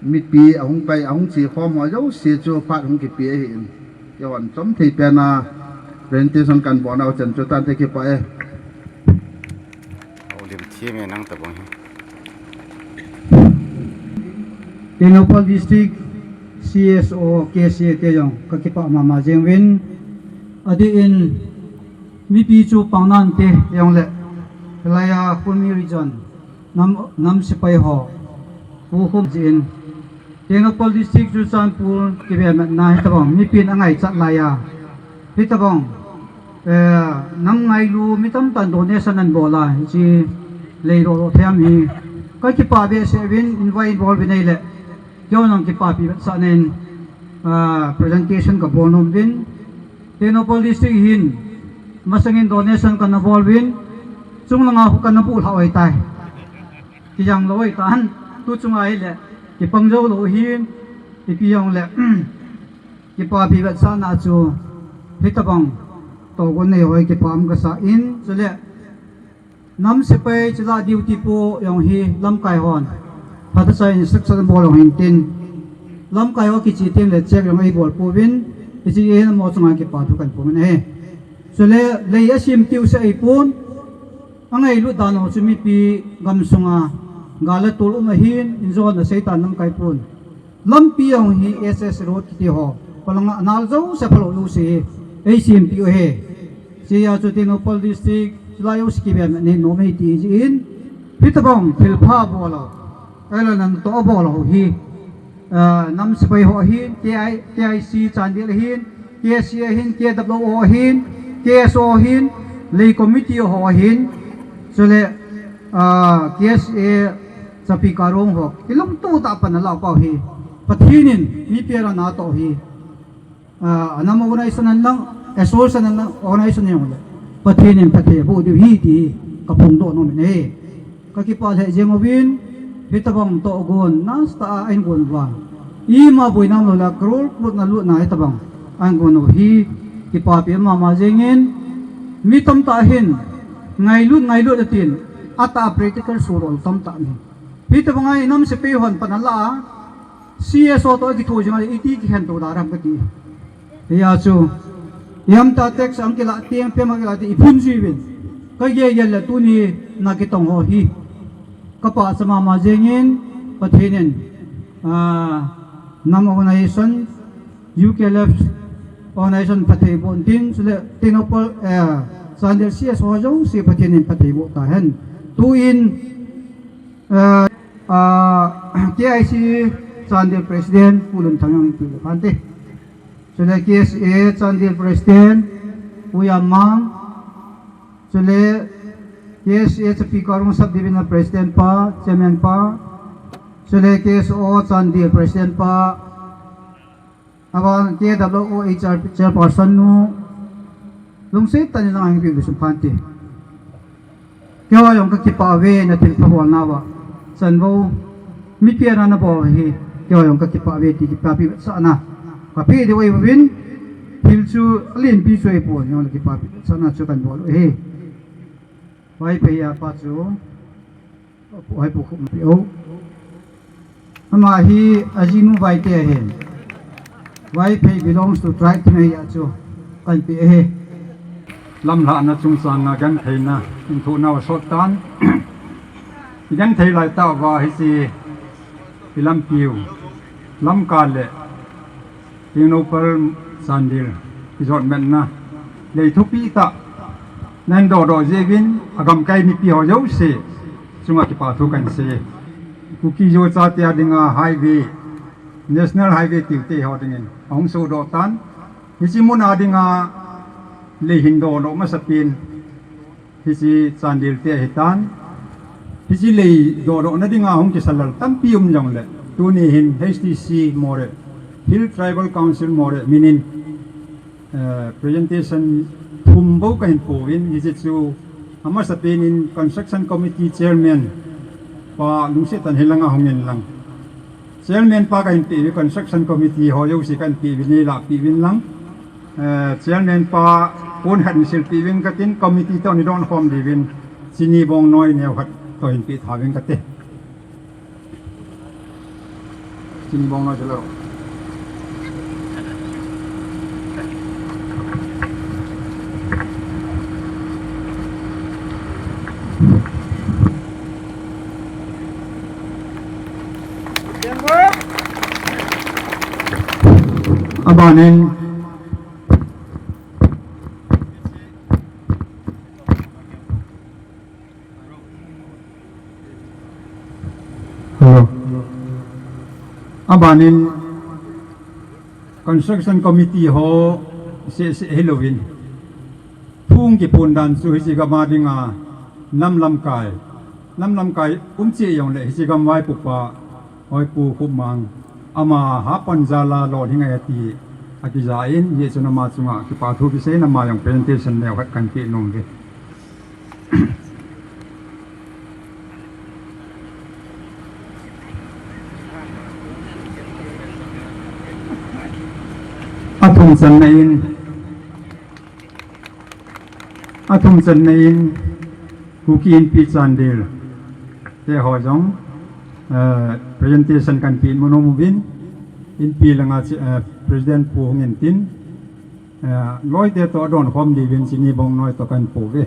mipi ahung pai, ahung che khom ho jouse chu phat hung kipe ahi in. Keihon chom thei pen a presentation kan bol nau chan chu tante kipah e. Audio thim e nang tabang hi. Tengnoupal District C S O, K C A te jong ka kipah mama jeng uvin. Adeh in mipi chu pang nante jong le, hilai a Khulmi Region nam, nam sepai ho, pu khum jin, Tengnoupal District Churachandpur kibe matna hitabang mipin angaichat lai a, hitabang, eh, nam ngailu mi tamtah in donation anabol a, hiche lei lolo them hi ka kipah behseh uvin, invite bol uvin ahile, keihon jong kipapi vetsahna in, ah, presentation ka bol nom uvin. Tengnoupal District hin masang in donation kana bol uvin, chunglang a khu kana bulhah u ahitai. Kijang lou ahitan, tu chunga hile kipang jou lou ahin, ipi jong le, kipapi vetsahna chu hitabang tohgon nei ho hi kipa um kasa in, chule nam sepai chule duty po jong hi lamkai hon phatechan instruction bol jong hin tin, lamkai ho kiche teng le check jong eibol pouvin, hiche hi namo chunga kipa thu kan phong in ahi. Chule lei asem tiu seh ahipon, angailut dan ho chu mipi gamsunga gal le tol um ahin, injona seitan lamkai pon. Lampi jong hi S S road kiti ho, palanga anal jouse phalou jouse hi eisem tiu ahi. Hichea chu Tengnoupal District chulai jouse kibe matna hi nom ahi ti jin, hitabang thilpha bol u, ahilou le natoh bol u hi, ah, nam sepai ho ahin, K I, K I C Chandel ahin, K C A ahin, K W O ahin, K S O ahin, lei committee ho ahin, chule, ah, K S A Chapi Karong ho, kilungtoh tah a pan alah pau hi, Pathen in mipi a natoh hi, ah, anam organization hen lang, association hen lang, organization jong le, Pathen in phatthei aboh diu ahi ti hi ka phongdoh nom in ahi. Ka kipah lheh jeng uvin, hitabang tohgon nasatah a ahin gon uva, ima boina umlou le crore crore na lutna hitabang ahin gon u hi kipapi mama jeng in, mi tamtah hin ngailut ngailut atin, atah a practical sodoh tamtah ahi. Hitabang a inam sepai hon pan alah a, C S O toh kitho jing a, iti kikhen to da ram kati. Hia chu, ihamtah tax ang kilah teng, pem ang kilah teng, iphun jui uvin. Ka gel gel le tuni na kitong ho hi ka pachat mama jeng in, Pathen in, ah, nam organization, U K L F organization phatthei boh in tin, chule Tengnoupal, eh, Chandel C S O jouse Pathen in phatthei boh tahen. Tuin, eh, ah, K I C Chandel President Pu Lunthang jong pi le phante. Chule K S A Chandel President Pu Yamang. Chule K S A Chapi Karong Subdivision President pa, Chairman pa. Chule K S O Chandel President pa. Aban K W O H R Chairperson nu, lungset tah in lang hung peh sung phante. Keiho jong ka kipah uve, na thilpha bolna uva. Chanvou, mipi a na bol hi, keiho jong ka kipah uve ti kipapi vetsahna ka pe diu ahi uvin, thil chu alenpi chu ahipon, jong le kipapi vetsahna chu kan bol u ahi. Vaiphei a pa chu, Pu, hai pu khu pi o. Ama hi ajinu Vaite ahi. Vaiphei belongs to tribe thum ahi a chu kan pe ahi. Lamlhahna chungchang a gentheina, inthohna u sot tan. I genthei lai tah uva hiche i lampiu, Lamka le Tengnoupal Chandel kijot metna lei thupi tah nahin dohdoh jeh uvin, agamkai mipi ho jouse chunga kipa thu kahin sei. Kuki-Zo chate a dinga highway, National Highway tiute ho dingin ahung sodoh tan. Hiche mun a dinga lei hin dohdoh masapen hiche Chandel te ahitan. Hiche lei dohdohna dinga hung kisalal tampi um jongle, tuni hin H T C Moreh, Hill Tribal Council Moreh minin, eh, presentation thum bou kahin pouvin, hiche chu amasapen in Construction Committee Chairman pa lungset tah in hilanga hung in lang. Chairman pa kahin peh uve, Construction Committee ho jouse kahin peh uve, neilahpeh uvin lang. Eh, chairman pa pon khat in silpeh uvin katin, committee toh nidon khom diuvin, Chini Bongnoi neo khat toh hinpeh tha uvin kate. Chini Bongnoi chu laro. Abanin, hello. Abanin, construction committee ho seh seh hilouvin, thu hung kipon dan chu hiche gam a dinga nam lamkai, nam lamkai um cheh jongle hiche gam vaipopa Hoipu Khupmang, ama hapan jal a lolhing ahi ti akija in, hijeh chun ama chunga kipa thu kisei in ama jong presentation neo khat kahin peh nom uve. Athum channa in, athum channa in, Kuki Inpi Chandel te ho jong, eh, presentation kahin peh nom uvin, Inpi langa, eh, President Pu hung in tin, eh, loite toh adon khom diuvin Chini Bongnoi toh kahin pou uve.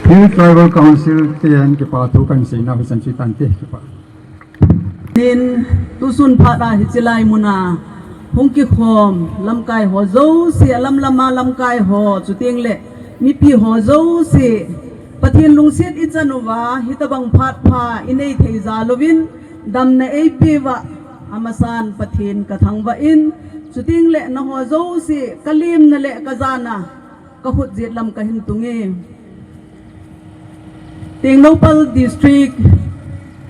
Hill Tribal Council ten kipa thu kahin seina hichan chu tante kipa. Nin, tusun phat a hiche lai muna hung kikhom lamkai ho jouse, alam lama lamkai ho, chuteng le mipi ho jouse, Pathen lungset ichan uva, hitobang phat pha inei thei jal uvin, damna eipeh uva, amasan Pathen kathangvah in, chuteng le nangho jouse, kalemna le kajana, kakhut jet lam kahin tung e. Tengnoupal District,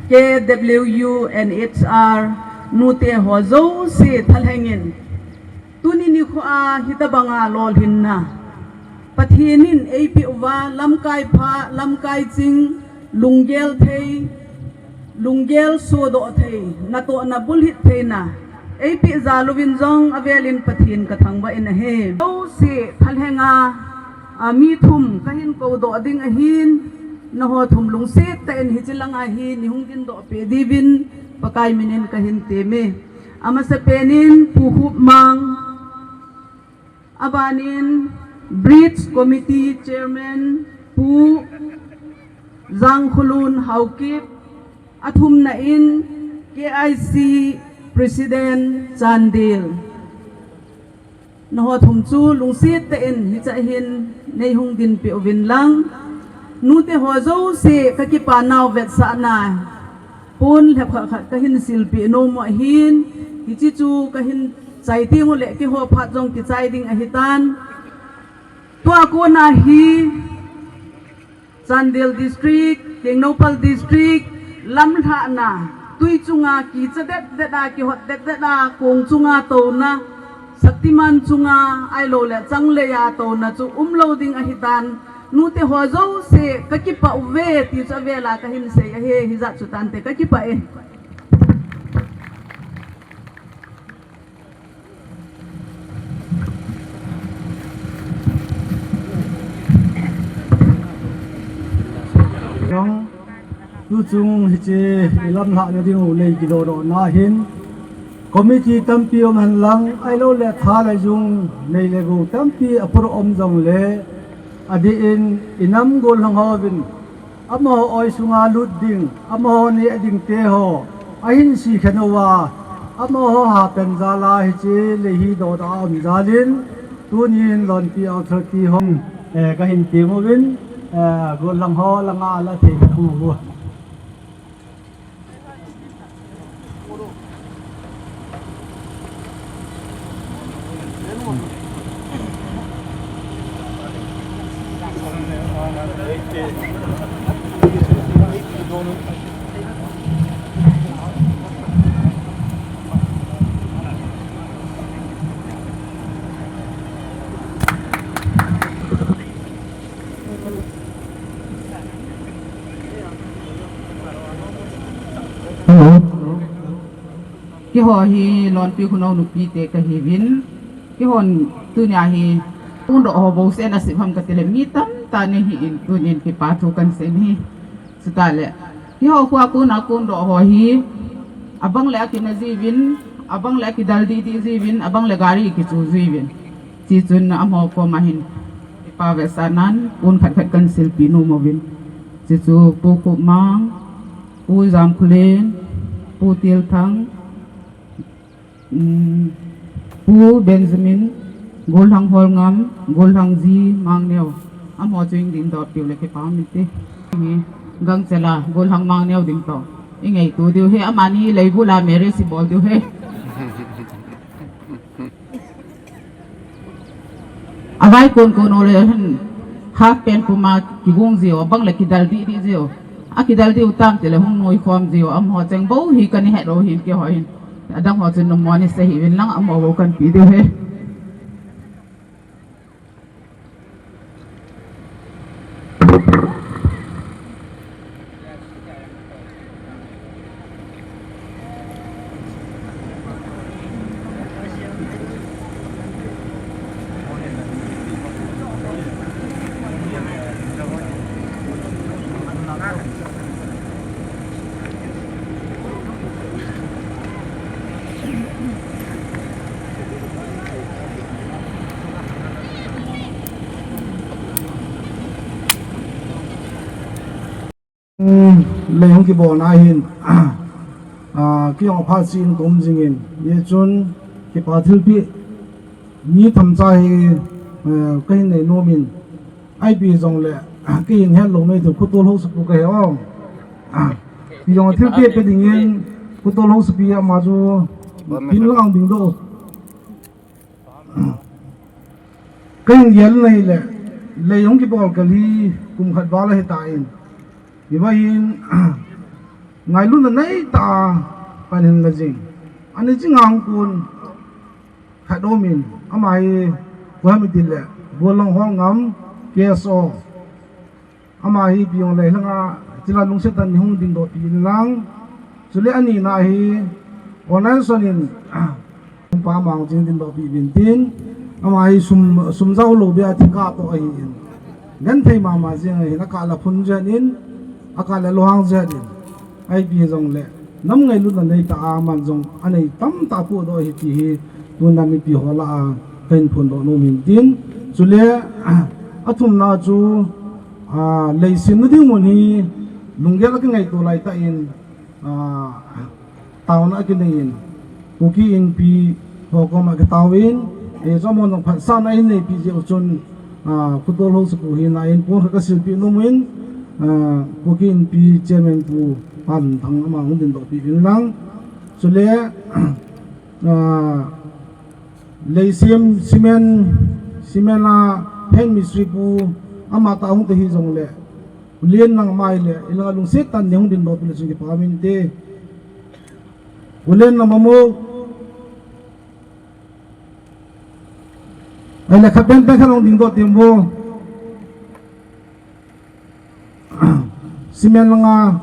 K W U and H R, nute ho jouse thalheng in, tuni nikho a hitobanga lolhinna Pathen in eipeh uva, lamkai pha, lamkai ching, lunggel thei, lunggel sodoh thei, natohna bulhit theina eipeh jal uvin jong avel in Pathen kathangvah in ahi. Jouse thalheng a, a, mi thum kahin koudoh ding ahin, nangho thum lungset tah in hiche langa hi neihung dindoh peh diuvin Pakai min in kahin tem e. Amasapen in Pu Khupmang, abanin Bridge Committee Chairman Pu Jangkhulun Haokip, athumna in K I C President Chandel. Nangho thum chu lungset tah in hiche a hin neihung dinpeh uvin lang. Nute ho jouse kakipa nau vetsahna pon lhep khat khat kahin silpeh nom u ahin, hiche chu kahin chai teng uleh keiho phat jong kichai ding ahitan. Tua kona hi Chandel District, Tengnoupal District, lamlhahna, tui chunga kicha det det a, kihot det det a, kong chunga touna, Shaktiman chunga, ahilou le changlei a touna chu umlou ding ahitan. Nute ho jouse kakipah uve ti chu avel a kahin sei ahi, hijat chu tante kakipah e. Jong, tuchung hiche ilamlhahna ding u nei kidodohna hin committee tampi um henlang, ahilou le tha le jung nei le gou tampi aphur um jongle, adeh in inam gollhang hovin amaho oi sunga lut ding, amaho neh ding te ho ahin sikhen uva, amaho hapan jal a hiche lei hi dodoh a um jal in, tunin Lonpi Authority hon, eh, kahin tem uvin, eh, gollhang ho langa la thei khat hung uvo. Keiho hi Lonpi Khunou nupi te kahiuvin. Keihon tunia hi kondoh ho bou sen asip ham katile mi tamtah nei hi in tunin kipa thu kahin sei in ahi. Chutah le, keiho khoa kona kondoh ho hi, abang le akina jiuvin, abang le akidal didi jiuvin, abang le gari kichu jiuvin. Chuchun amaho koma hin, kipa vetsahnan, pon khat khat kahin silpeh nom uvin. Chuchu Pu Khupmang, Pu Jamkhulen, Pu Tilthang, um, Pu Benjamin, Golhang Holngam, Golhang G Mangneo. Amaho chu eidingdoh piu le kipa um inte. Hi, gangchela, Golhang Mangneo ding toh. Ingaito diu ahi, amani leivul a marriage ibol diu ahi. Avai kon kon u le hin half pant puma kigong jiu, abang le kidal didi jiu. Akidal diu tam tile hung noikhom jiu, amaho cheng bou hi kahin het u ahin keiho hin. Adang ho chun nommo ni sei hih uvin lang amaho bou kahin pe diu ahi. Lei hung kibolna hin, ah, kei jong aphat seh in kaum jingin, hijeh chun kipa thilpeh mi themcha hi, eh, kahin nei nom in, ipi jongle, kei hin hetlou mei thu Khutol Haosapu kahi o. Kei jong thilpeh pe dingin Khutol Haosapu ama chu pin lang dingdoh. Kahin gel na hile, lei hung kibol kal hi kum khat val ahitan. Hiva hin, ngailutna neitah a pan hin la jing. Ani jing a hung kon khat um in, ama hi, koi ham itile, Golhang Holngam, K S O. Ama hi ipi jongle langa, chila lungset tah in hung dingdoh peh in lang. Chule ani na hi, online son in, pa mang jing dingdoh peh uvin tin. Ama hi sum, sum jao lou beh a thikha toh ahin. Genthei mama jing ahin, akah le phun jeng in, akah le lunghang jeng in. Ipi jongle, nam ngailutna neitah a aman jong anei tamtah apohdoh ahi ti hi, tuna mipi ho lah a kahin phondoh nom in tin. Chule, athumna chu, ah, leiset na ding mun hi, lunggel a kingaito lai tah in, ah, taona akinei in. Kuki Inpi ho koma kitaovin, eh, jomon jong phatsahna ahin neipeh jeh u chun, ah, Khutol Haosapu hina in pon khat kasilpeh nom in, ah, Kuki Inpi Chairman Pu Panthang ama hung dingdoh peh uvin lang. Chule, ah, leisem cement, cement a head mistri pu ama tah hung ta hijongle, Len lang ama hile, ilang lungset tah in hung dingdoh peh le chun kipa um inte. Ulen na mamo. Ahile khat pen pen khat hung dingdoh temo. Cement langa.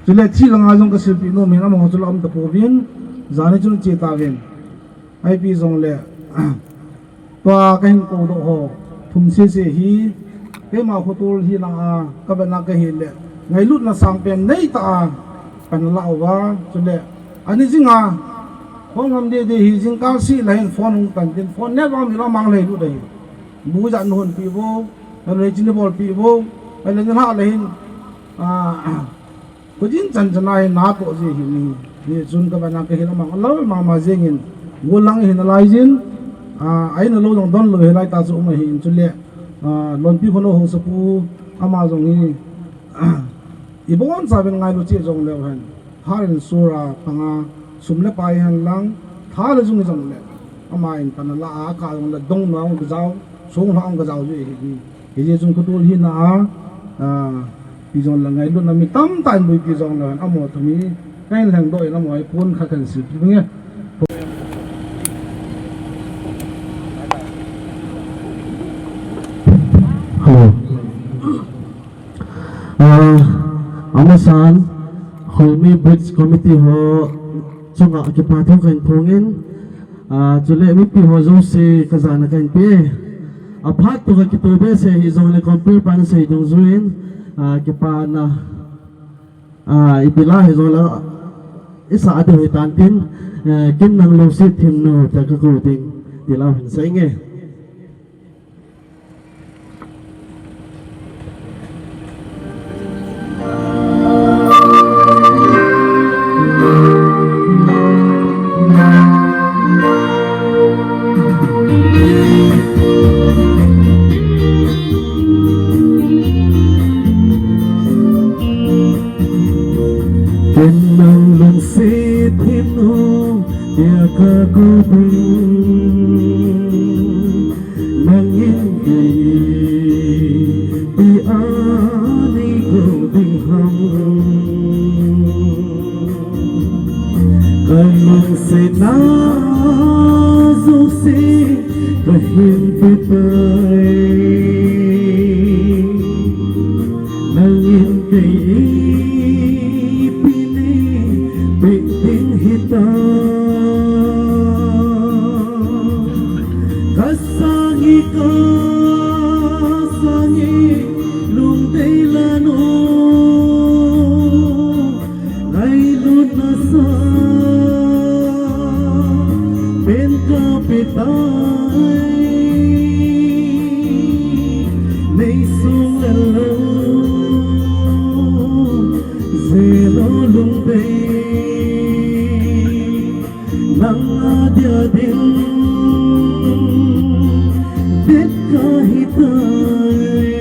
Chule thih langa jong kasilpeh nom in amaho chu la um tapouvin. Jan hi chun che tauvin. Ipi jongle. Tua kahin koudoh ho, thum sese hi, keima Khutol hina a, kavetna kahile, ngailutna sangpen neitah a, kana lah uva, chule, ani jinga, Holngam Dede hi jingkah seh le hin phone hung tan tin, phone net vang mila mang lei lut ahi. Bu jat nahon peh uvo, le chini bol peh uvo, le nilhah le hin, ah, Kujin chan chan a hi natoh ji hi ni. Hichun kavetna kahil a mang lal mama jengin. Golang hi nalai jin. Ah, aina lou jong donlou hilai ta chu um ahin chule. Ah, Lonpi Khunou Haosapu ama jong hi. Ibon chauvin ngailu cheh jongleu hen. Har in sura panga sum le pai hen lang. Tha le jung jongle. Ama in kana la a ka jongle dong nang kajao. Song hla ang kajao ji hi ni. Hijeh chun Khutol hina a, ah, pi jong le ngailutna mi tamtah in buipi jong le, amaho thum hi, kahin lhengdoh in amaho hi pon khat kahin silpeh nge. Hello. Ah, Amasan, Kholmi Bridge Committee ho chunga kipa thu kahin phongin, ah, chule mipi ho jouse kajana kahin pe. Aphat to kakitoh behseh hijongle compere pan sei dungjuiyin, ah, kipana, ah, ipi la hijongle, isa ati hitan tin, eh, kin nang lungset themnu tia kakou ding, ti la hin sei nge. Ken nang lungset themnu tia kakou ding. Nangin kei ipi a nei gou ding ham. Kalungsetna jouse kahin pe tai. Nangin kei ipi nei pe ding hitam. Kasang e, kasang e, lungdei lhon o. Ngailutna sang pen kape tai. Nei sung le lou, jeno lungdei. Nang a dia ding, det kahi tai.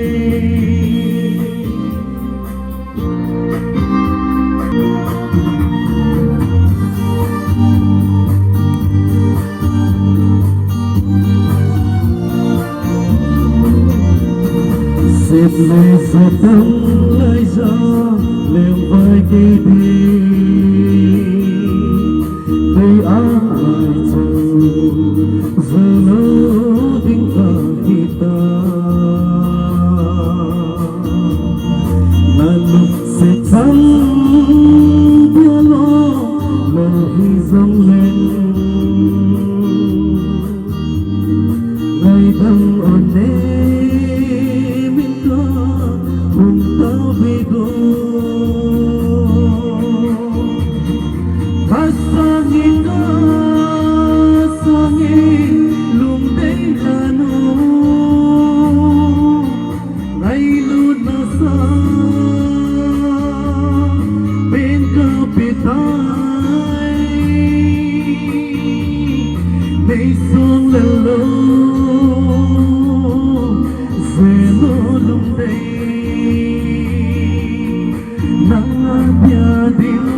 Sep le sa tang lai ja, lem vai kei ding. Dei a ai chu, jano ding kahi tai. Na lungset chang dia lou, lou hijongleng. Ngaidam o ne, min kahung tao bit o. Kasang e, kasang e, lungdei lhon o. Ngailutna sang pen kape tai. Nei sung le lou, jeno lungdei. Nang a dia ding,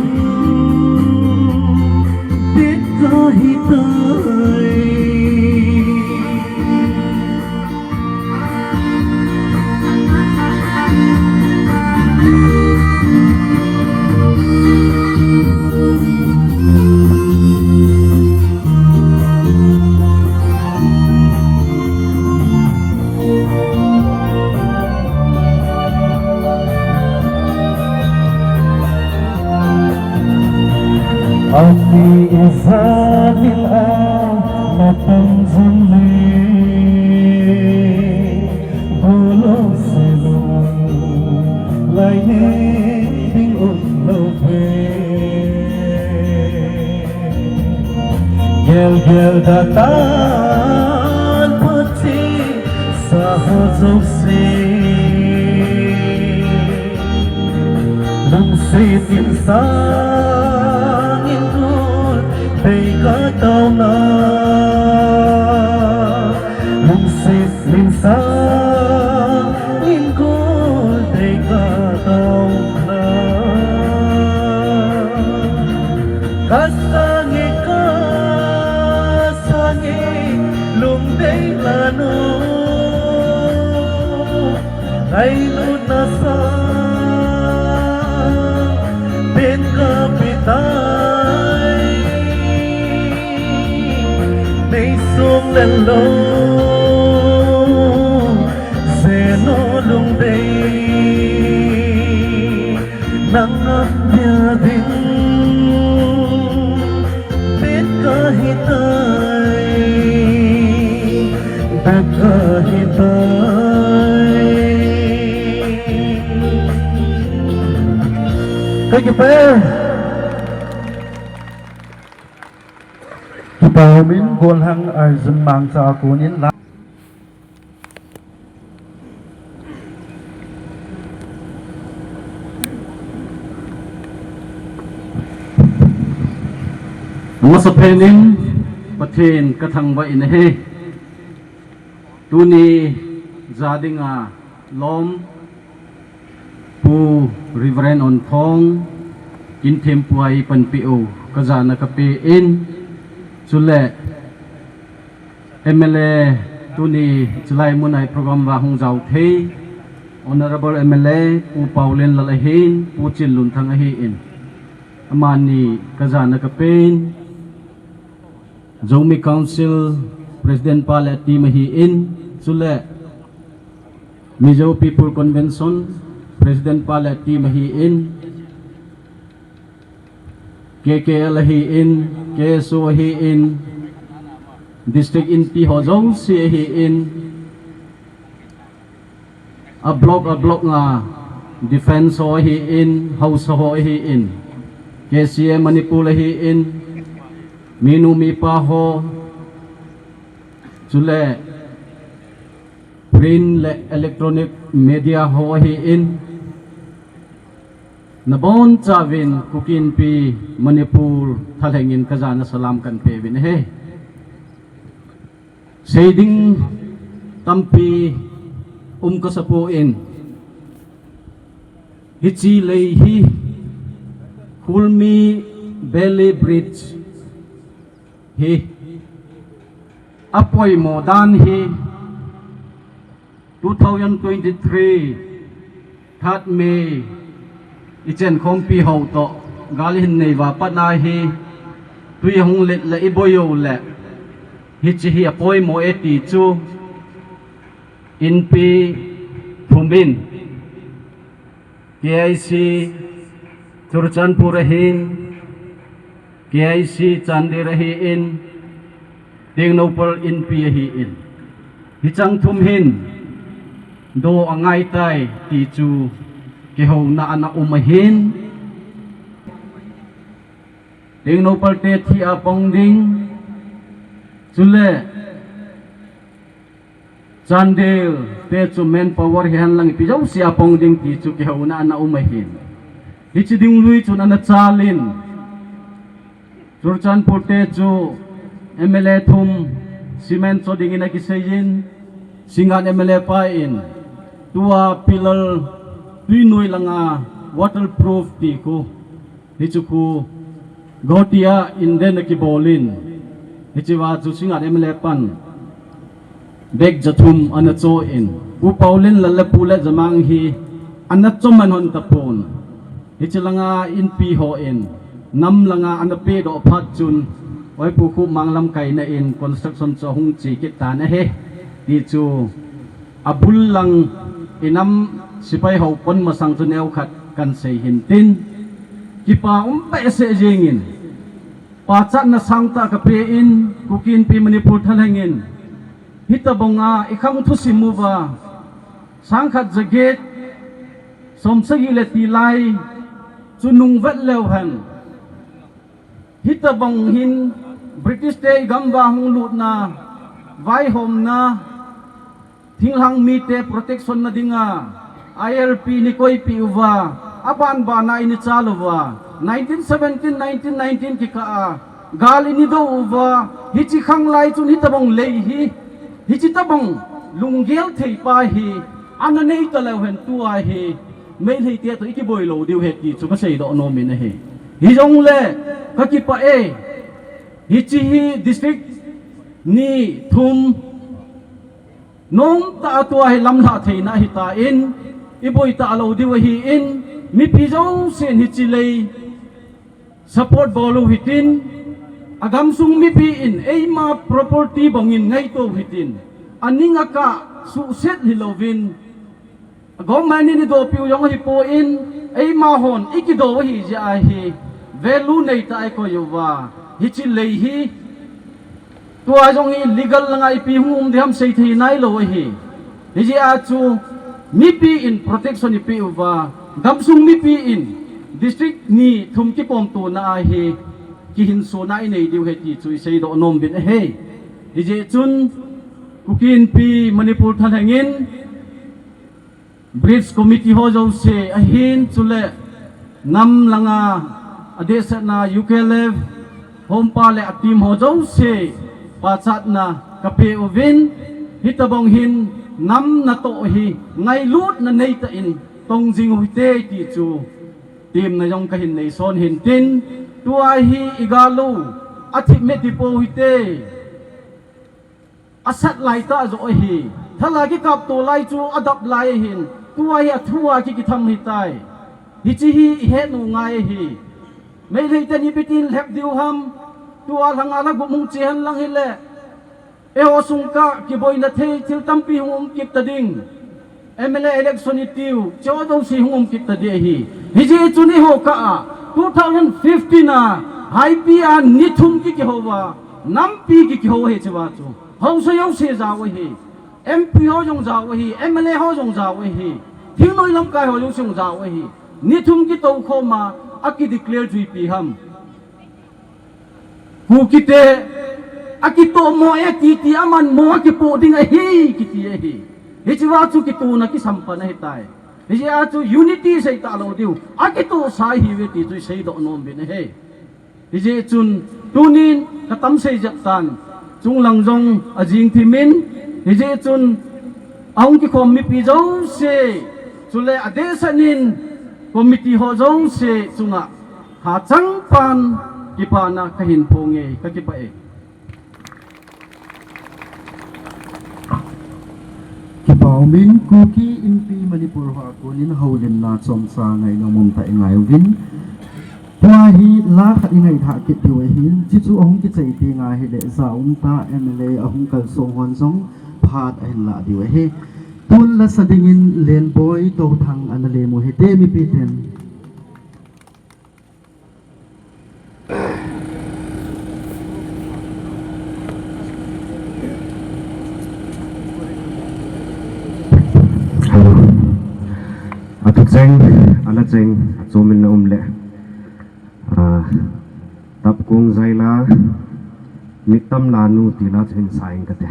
det kahi tai. Ani ijat in a na pang jong le, bolo se lo, lai ne ding um lou ve. Gel gel da tan phat chesa ho jouse. Lungset in sang in gol dei katao na. Lungset in sang in gol dei katao na. Kasang e, kasang e, lungdei lhon o. Ngailutna sang pen kape tai. Nei sung le lou, jeno lungdei. Nang ngam dia ding, bit ka hitai, bit ka hitai. Thank you, Pen. Kipa umin, golhang Arjun Mangcha a konin la. Amasapen in Pathen kathangvah in ahi. Tuni ja dinga lom Pu Reverend Onthong Kinthempu a eipanpi u kajana kapen, chule M L A tuni chulai muna program va hung jao thei, Honorable M L A Pu Paolienlal ahin, Pu Chinlunthang ahin, amani kajana kapen, Zomi Council President pa le team ahin, chule Mizo People Convention President pa le team ahin, K K L ahin, K S O ahin, District Inpi ho jouse ahin, a block a block nga Defence ho ahin, Haosa ho ahin, K C A Manipur ahin, minu mipa ho, chule print le electronic media ho ahin, nabonchauvin Kuki Inpi Manipur thalhengin kajana salam kahin peuvin ahi. Seiding tampi um kasapon, hiche lei hi, Khulmi Bailey Bridge hi apoimo dan hi, two thousand twenty-three third May ichenkhompi ho toh gal ihin nei uva pat ahi, tui ahung let le iboi uleh, hiche hi apoimo e ti chu Inpi thum in, K I C Churachandpur ahin, K I C Chandel ahin, Tengnoupal Inpi ahin, hicheng thum hin do angaitai ti chu kihouna ana um ahin. Tengnoupal te thi a pang ding, chule Chandel te chu manpower hihen lang ipi jouse a pang ding ti chu kihouna ana um ahin. Hiche ding lui chun ana chalin, Churachandpur te chu M L A thum cement cho dingin akiseiyin, Singngat M L A pa in tua pillar tuinoi langa waterproof ti khu, hiche khu Guwahati a inden akibolin, hiche va chu Singngat M L A pan bag jathum ana chon, Pu Paolienlal le Pu Letjamang hi ana choman hon tapon. Hiche langa Inpi hon nam langa ana pedoh phat chun, Oi Pu Khupmang lamkaina in construction chu ahung che kit tan ahi, ti chu abul lang inam sepai ho kon masang chu neokhat kahin sei hintin, kipa um behseh jengin, pachatna sangtah kapen, Kuki Inpi Manipur thalhengin, hitobanga ikhang thusim uva, sangkhat jaget somsagi le tilai chu nungvet leu hen, hitobang hin British te igam uva hung lutna, vaihomna, thinglhang mite protection na dinga I L P ini koipeh uva, aban bana ini chal uva, nineteen seventeen, nineteen nineteen kikah a gal ini do uva, hiche khang lai chun hitobang lei hi, hiche tobang lunggel thei pa hi ana nei taleu hen, tua hi Meitei te toh ikiboi lou diu ahi ti chu kaseidoh nom in ahi. Hijongle kakipah e, hiche hi district ni thum nomtah a tua hi lamlhah theina ahitan, iboi talou diu ahin, mipi jousen hiche lei support bol u hitin, agamsung mipi in eima property bangin ngaito u hitin, aning akah suhset hilouvin, government in idohpeh u jong ahipon, Eima hon i kidou ahi jeh ahi, value nei tah a i koi uva, hiche lei hi, tua jong hi legal langa ipi hung um ding ham sei thei nailou ahi. Hijeh a chu mipi in protection i pe uva, gamsung mipi in district ni thum kikom tona ahi, kihinsona i nei diu ahi ti chu i seidoh nom uvin ahi. Hijeh chun Kuki Inpi Manipur Thalheng in Bridge Committee ho jouse ahin chule nam langa adehsetna U K L F, Hompa le a team ho jouse pachatna kapeh uvin, hitobang hin nam natoh hi ngailutna neitah in tong jing u hite ti chu temna jong kahin neison hintin, tua hi i gal u athip met hi pou hite. Asat lai tah joh ahi. Thalai kikapto lai chu adap lai ahin. Tua hi a thu a ki kitham hitai. Hiche hi i het u ngai ahi. Meitei ten ipi tin lhep diu ham. Tua lhanga la gup hung che hen lang hile, eiho sung kah kiboina thei thil tampi hung um kit ta ding. M L A election i tiu, cheho jouse hung um kit ta ding ahi. Hijeh chun eiho kah a, two thousand fifteen a, Haipi a ni thum ki kihou a, nampi ki kihou ahi hiche a chu. Haosa jouse jao ahi. M P ho jong jao ahi, M L A ho jong jao ahi. Thingnoi lamkai ho jouse jong jao ahi. Ni thum kitou khom a, aki declare chu ipi ham. Kukite, akitoh mo e titi aman mo akipoh ding ahi, kiti ahi. Hiche a chu kitona kisam pan ahitai. Hijeh a chu unity sei talou diu. Akitohsa ahiuve ti chu i seidoh nom uvin ahi. Hijeh chun tunin katam sei jep tan. Chunglang jong ajing thimin. Hijeh chun ahung kikhom mipi jouse, chule adehset in committee ho jouse chunga hachang pan kipana kahin phong e, kakipah e. Kipa umin, Kuki Inpi Manipur ho a konin houlimna chomcha ngainom um tah i ngai uvin. Tua hi la khat i ngaithah kit diu ahin, hichu ahung kichai teng ahile, ja um tah M L A ahung kalsong hon jong phat ahin lah diu ahi. Tun lasa dingin Lenboi Touthang ana lemu hite mipi ten. Atu cheng, ala cheng, achomin na um le. Ah, Tapkong Zaila, Mittam Lanu tila chu hin sa ing kate.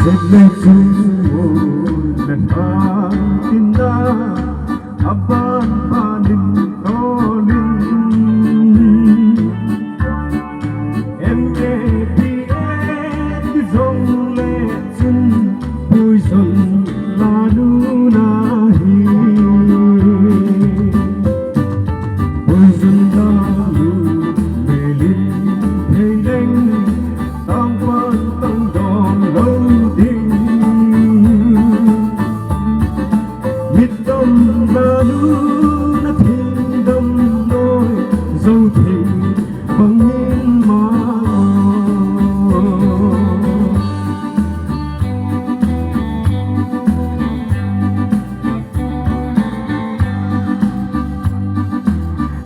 Sek le chung mo le thang tin da, aban panin tonin. M K P A ti jong le chun poison la nu na hi. Poison la nu melin thei leng tang pan tang don lo ding. Mittam lanu na thing dam noi, zo thing bang in ma.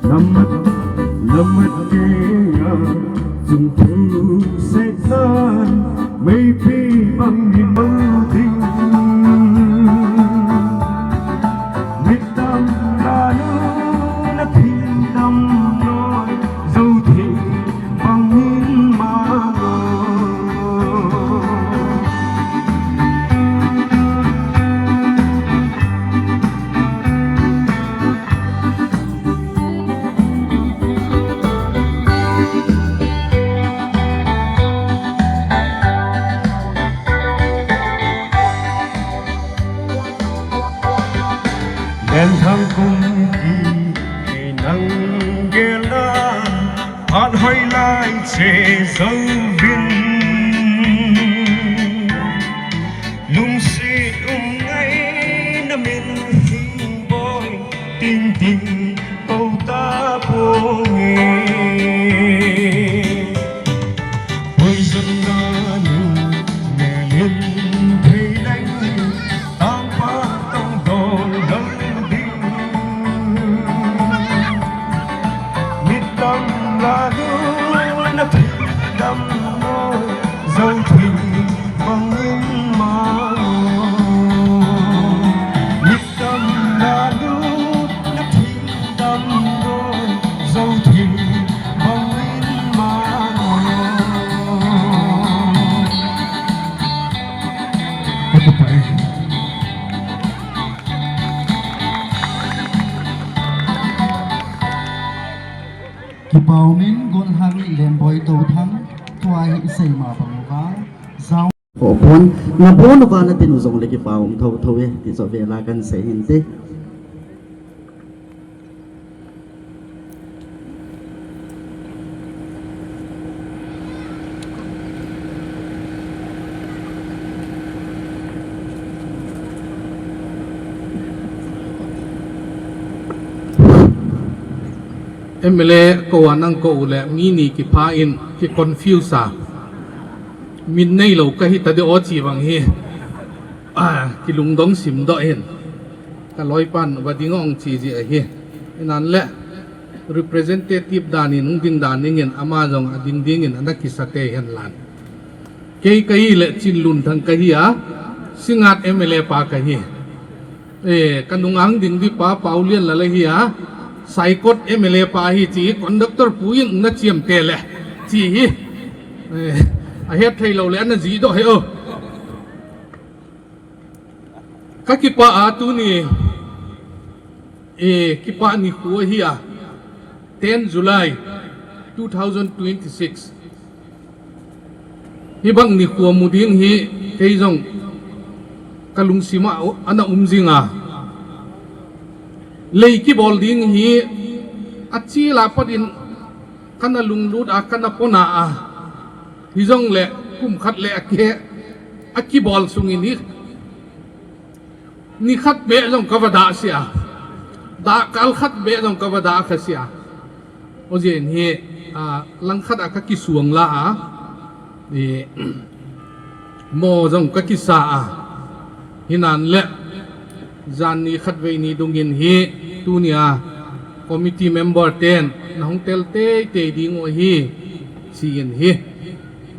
Namat, namat ke ya, chung thu se san, meipi bang in bang ding. Mittam lanu na thing dam noi, zo thing bang in ma. Len thang kum ki, ei nang Phat hoilai che jouvin, lungset um ngai na min hing boi ting ting kou ta ponge. Poison na nu ne min thei nai, tang pa tang don dang ding. Mit tam la nu na thei dam mo, zo thei bang in ma. Mit tam la nu na thei dam mo, zo thei bang in ma. Ka kipah e. Kipah um in Golhang Lemboi Touthang, tua hi isei ma bang uva, jao. Ko pon, na bon uva na tin u jong le kipah um thotho e, ti chu vela kan sei hin te. M L A kou a nang kou le mi ni kipha in ki confuse a. Min neilou kahi ta de o chi vang hi. A, kilungdong sim doh in. Ka loipan va ding ong chi ji ahi. Inan le representative dan in hung ding dan ding in ama jong a ding ding in ana kisa te hen lan. Kei kahi le Chinlunthang kahi a, Singngat M L A pa kahi. E, ka nungang ding di pa Paolian Lal ahi a, Saikot M L A pa hi chi conductor pu in na chiam te le chi hi. E, a het thei lo le ana ji doh he o. Ka kipah a tuni, e, kipah nikho ahi a, ten July two thousand twenty-six. Hi bang nikho mu ding hi kei jong ka lungsim a ana um jing a. Lei kibol ding hi a chil a pat in kana lunglut a, kana pon a a. Hi jong le kum khat le a ke a kibol sung in hi. Ni khat beh jong ka va dah sia. Dah kal khat beh jong ka va dah kha sia. O jin hi, a, lang khat a ka kisuang la a. I, mo jong ka kisa a. Hinan le, jan ni khat vei ni dung in hi, tuni a, committee member ten, na hung tel tei tei ding u hi, chi in hi.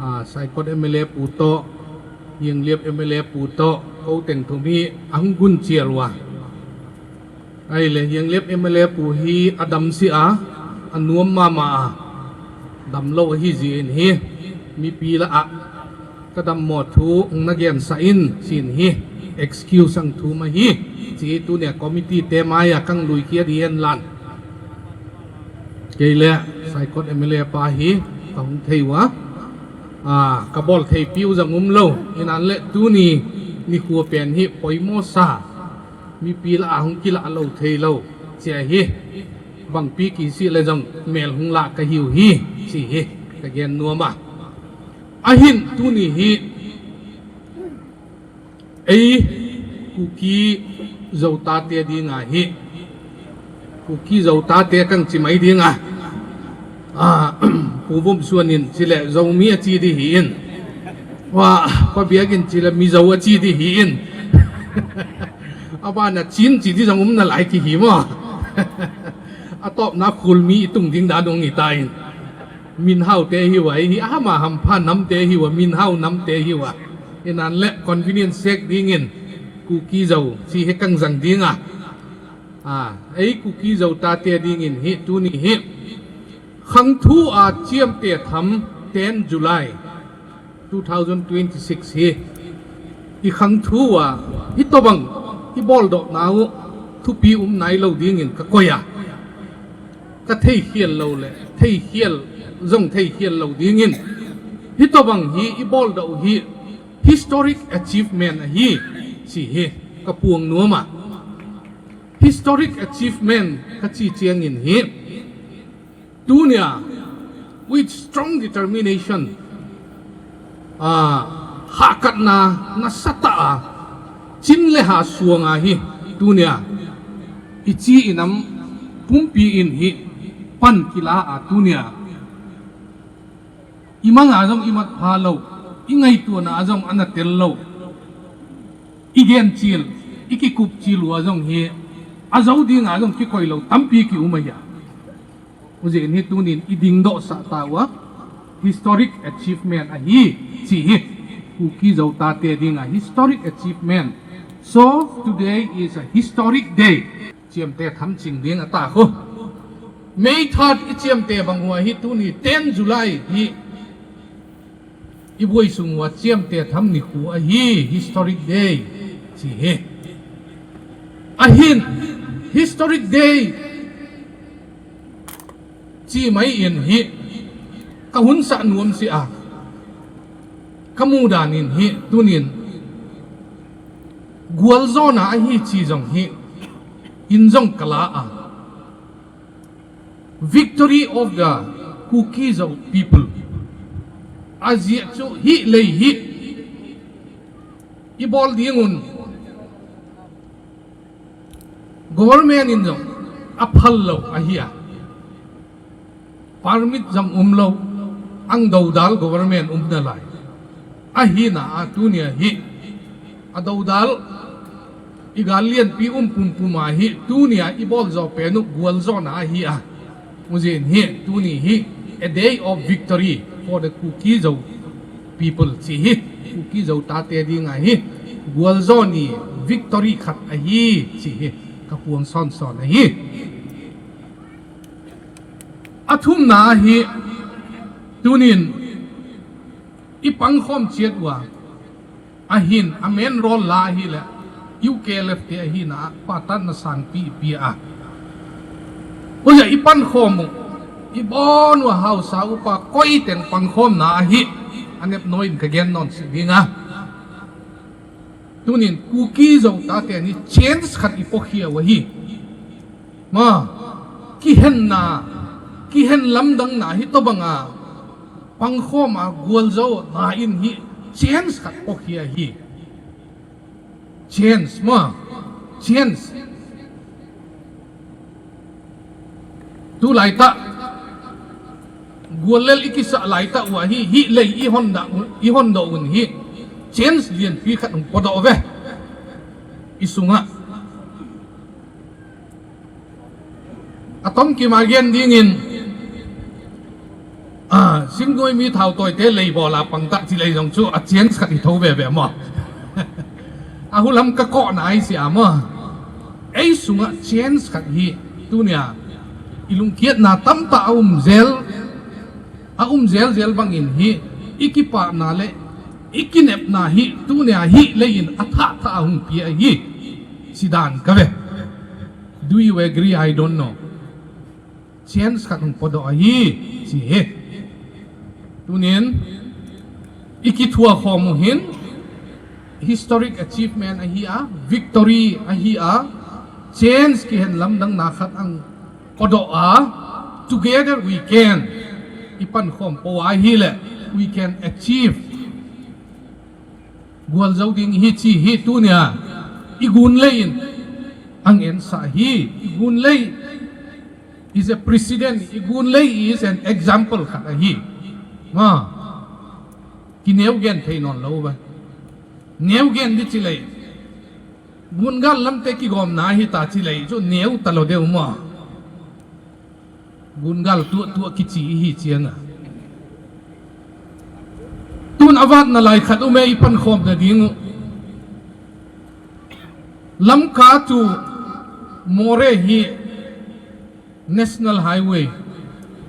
A, Saikot M L A pu to, Hiangliap M L A pu to, kou teng thum hi ahung gun chial uva. Ahile Hiangliap M L A pu hi adam si a, anuam mama a, damlou ahi jin hi, mipi lah a, ka dammo thu hung na gensah in, chin hi, excuse ang thu ma hi, chi tunia committee te mai a kang lui kia di en lan. Kei le Saikot M L A pa hi ka hung thei uva. A, ka bol thei piu jong um lou. Hinan le tuni nikho pen hi poimo sa. Mipi lah a hung kilah lou thei lou. Chia hi. Bangpi kisi le jong mel hung lah ka hiu hi. Chi hi. Ka gen nuam a. Ahin tuni hi. Ei, Kuki Zo tate ding ahi. Kuki Zo tate kang chi mai ding a. A, Pu Vumsuan in chi le Zomi a chi di hi in. Wa, Pa Biak in chi le Mizo a chi di hi in. Abana Chin chi di jong um nalai ki hi mo. Atop na Khulmi i tung ding da dong i ta in. Minhao te hi uva, hi aham aham pha nam te hi uva, Minhao nam te hi uva. Hinan le convenience sake dingin Kuki Zo, chi hi kang jang ding a. A, ei Kuki Zo tate dingin hi, tuni hi. Khangthu a chiam te tham ten July two thousand twenty-six hi. I khangthu a, hitobang, i boldoh nau, thupi um nai lou dingin ka koi a. Ka thei khial lou le, thei khial, jong thei khial lou dingin. Hitobang hi, i boldoh hi, historic achievement ahi, chi hi, ka puang nuam a. Historic achievement, ka chi chiang in hi. Tunia, With strong determination, ah, hahkatna nasatah a, chin le ha suang a hi tunia i chi i nam pumpi in hi pan kila a tunia i mang a jong i mat pha lo, i ngaituana a jong ana tel lo, i gen chil, i kikup chil u a jong hi a jo ding a jong kikoi lo tampi ki um ahi a. Ujeh in hi tunin i dingdoh sah ta ua, historic achievement ahi, chi hi. Kuki Zo tate dinga historic achievement. So today is a historic day. Chiamte tham ching ding ata khu. May third i chiamte bang ua hi tuni ten July hi i buai sung ua chiamte tham nikho ahi, historic day chi hi. Ahin, historic day chi mai in hi ka hun sah nuam si a, ka mu dan in hi tunin gualzawna ahi chi jong hi in jong ka la a. Victory of the Kuki Zo people. A ziak chu hi lei hi i bol ding un government in jong a phal lo ahi a. Permit jong um lo, ang dodal government um na lai. Ahi na a tunia hi a dodal i gal lianpi um pumpum a hi tunia i bol zo pen u gualzawna ahi a. Mujin hi tuni hi a day of victory for the Kuki Zo people chi hi. Kuki Zo tate dinga hi gualzawni victory khat ahi chi hi ka puang son son ahi. A thumna hi tunin i pangkhom chiat ua ahin a main role la hi le U K L F te ahi na a patan na sangpi pi a. Uya i pankhom u i bon ua hausa upa koi teng pangkhomna ahi a nep noin ka gen non si dinga. Tunin Kuki Zo tate ni change khat i pokhia u ahi. Ma, kihenna, kihen lamdangna hi tobanga pangkhom a gualzawna in hi change khat pokhia hi. Change, ma, change. Tu laitah guallel i kisah laitah ua hi, hi lei i honda, i honda un hi change lianpi khat hung podoh ve i sunga. A tomkim a gen dingin, a, Singnoi mi thautawite lei bol a pangtah chi lei jong chu a change khat hi tho veve maw. A hulam ka kohna ai si a maw. Ei sunga change khat hi tunia i lungkiatna tamtah a um zel, a um zel zel bangin hi i kipahna le i kinepna hi tunia hi leiin a thah thah a hung pi ahi. Sidan ka ve. Do you agree? I don't know. Change khat hung podoh ahi, chi hi. Tunin i kithua khom u hin historic achievement ahi a, victory ahi a, change kihen lamdangna khat ang podoh a, together we can. I pankhom po ahi le we can achieve. Gualzo ding hi chi hi tunia i gun lei in ang ensa hi. I gun lei is a precedent, i gun lei is an example khat ahi. Ma, kineu gen thei non lo ba. Neu gen di chi lei. Gun gal lamte kigomna hi ta chi lei chu neu ta lo deu ma. Gun gal tuah tuah kichi hi chianga. Tun avat na lai khat ume i pankhom na ding u. Lamka tu Moreh hi National Highway,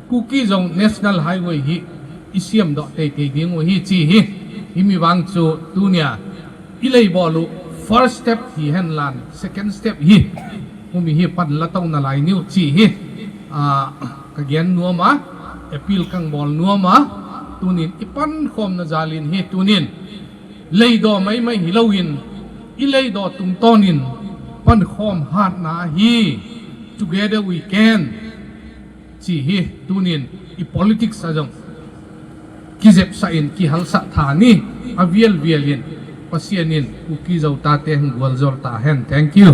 Kuki Zo National Highway hi i siam doh teitei ding u hi chi hi. Himi vang chu tunia i lei bol u first step hi henlan second step hi. Humi hi pan la tong na lai niu chi hi. A, ka gen nuam a, appeal kang bol nuam a, tunin i pankhom na jalin hi tunin. Leido mai mai hi lo in, i leido tung ton in, pankhom hat na hi. Together we can. Hiche hi tunin i politics a jong kijepsah in kihalsah tha ni, avial vial in Pathen in Kuki Zo tate hung gualjor tahen. Thank you.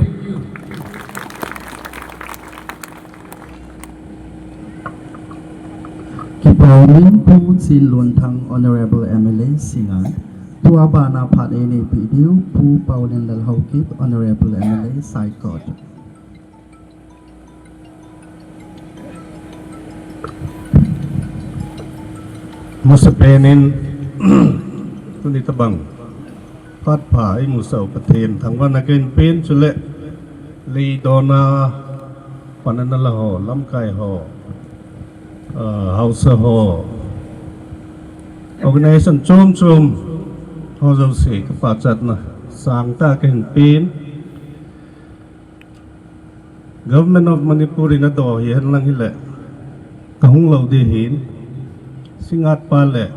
Kipah in Pu Chinlunthang, Honourable M L A Singngat. Tua bana phat eina peh diu Pu Paolienlal Haokip, Honourable M L A Saikot. Masapen in tuni tabang phat pha eimusah u Pathen thangvahna kahin pen, chule leidona panna la ho, lamkai ho, ah, haosa ho, organization chom chom ho jouse kapachatna sangtah kahin pen. Government of Manipur in ado hihen lang hile kahung lou ding ahin, Singngat pa le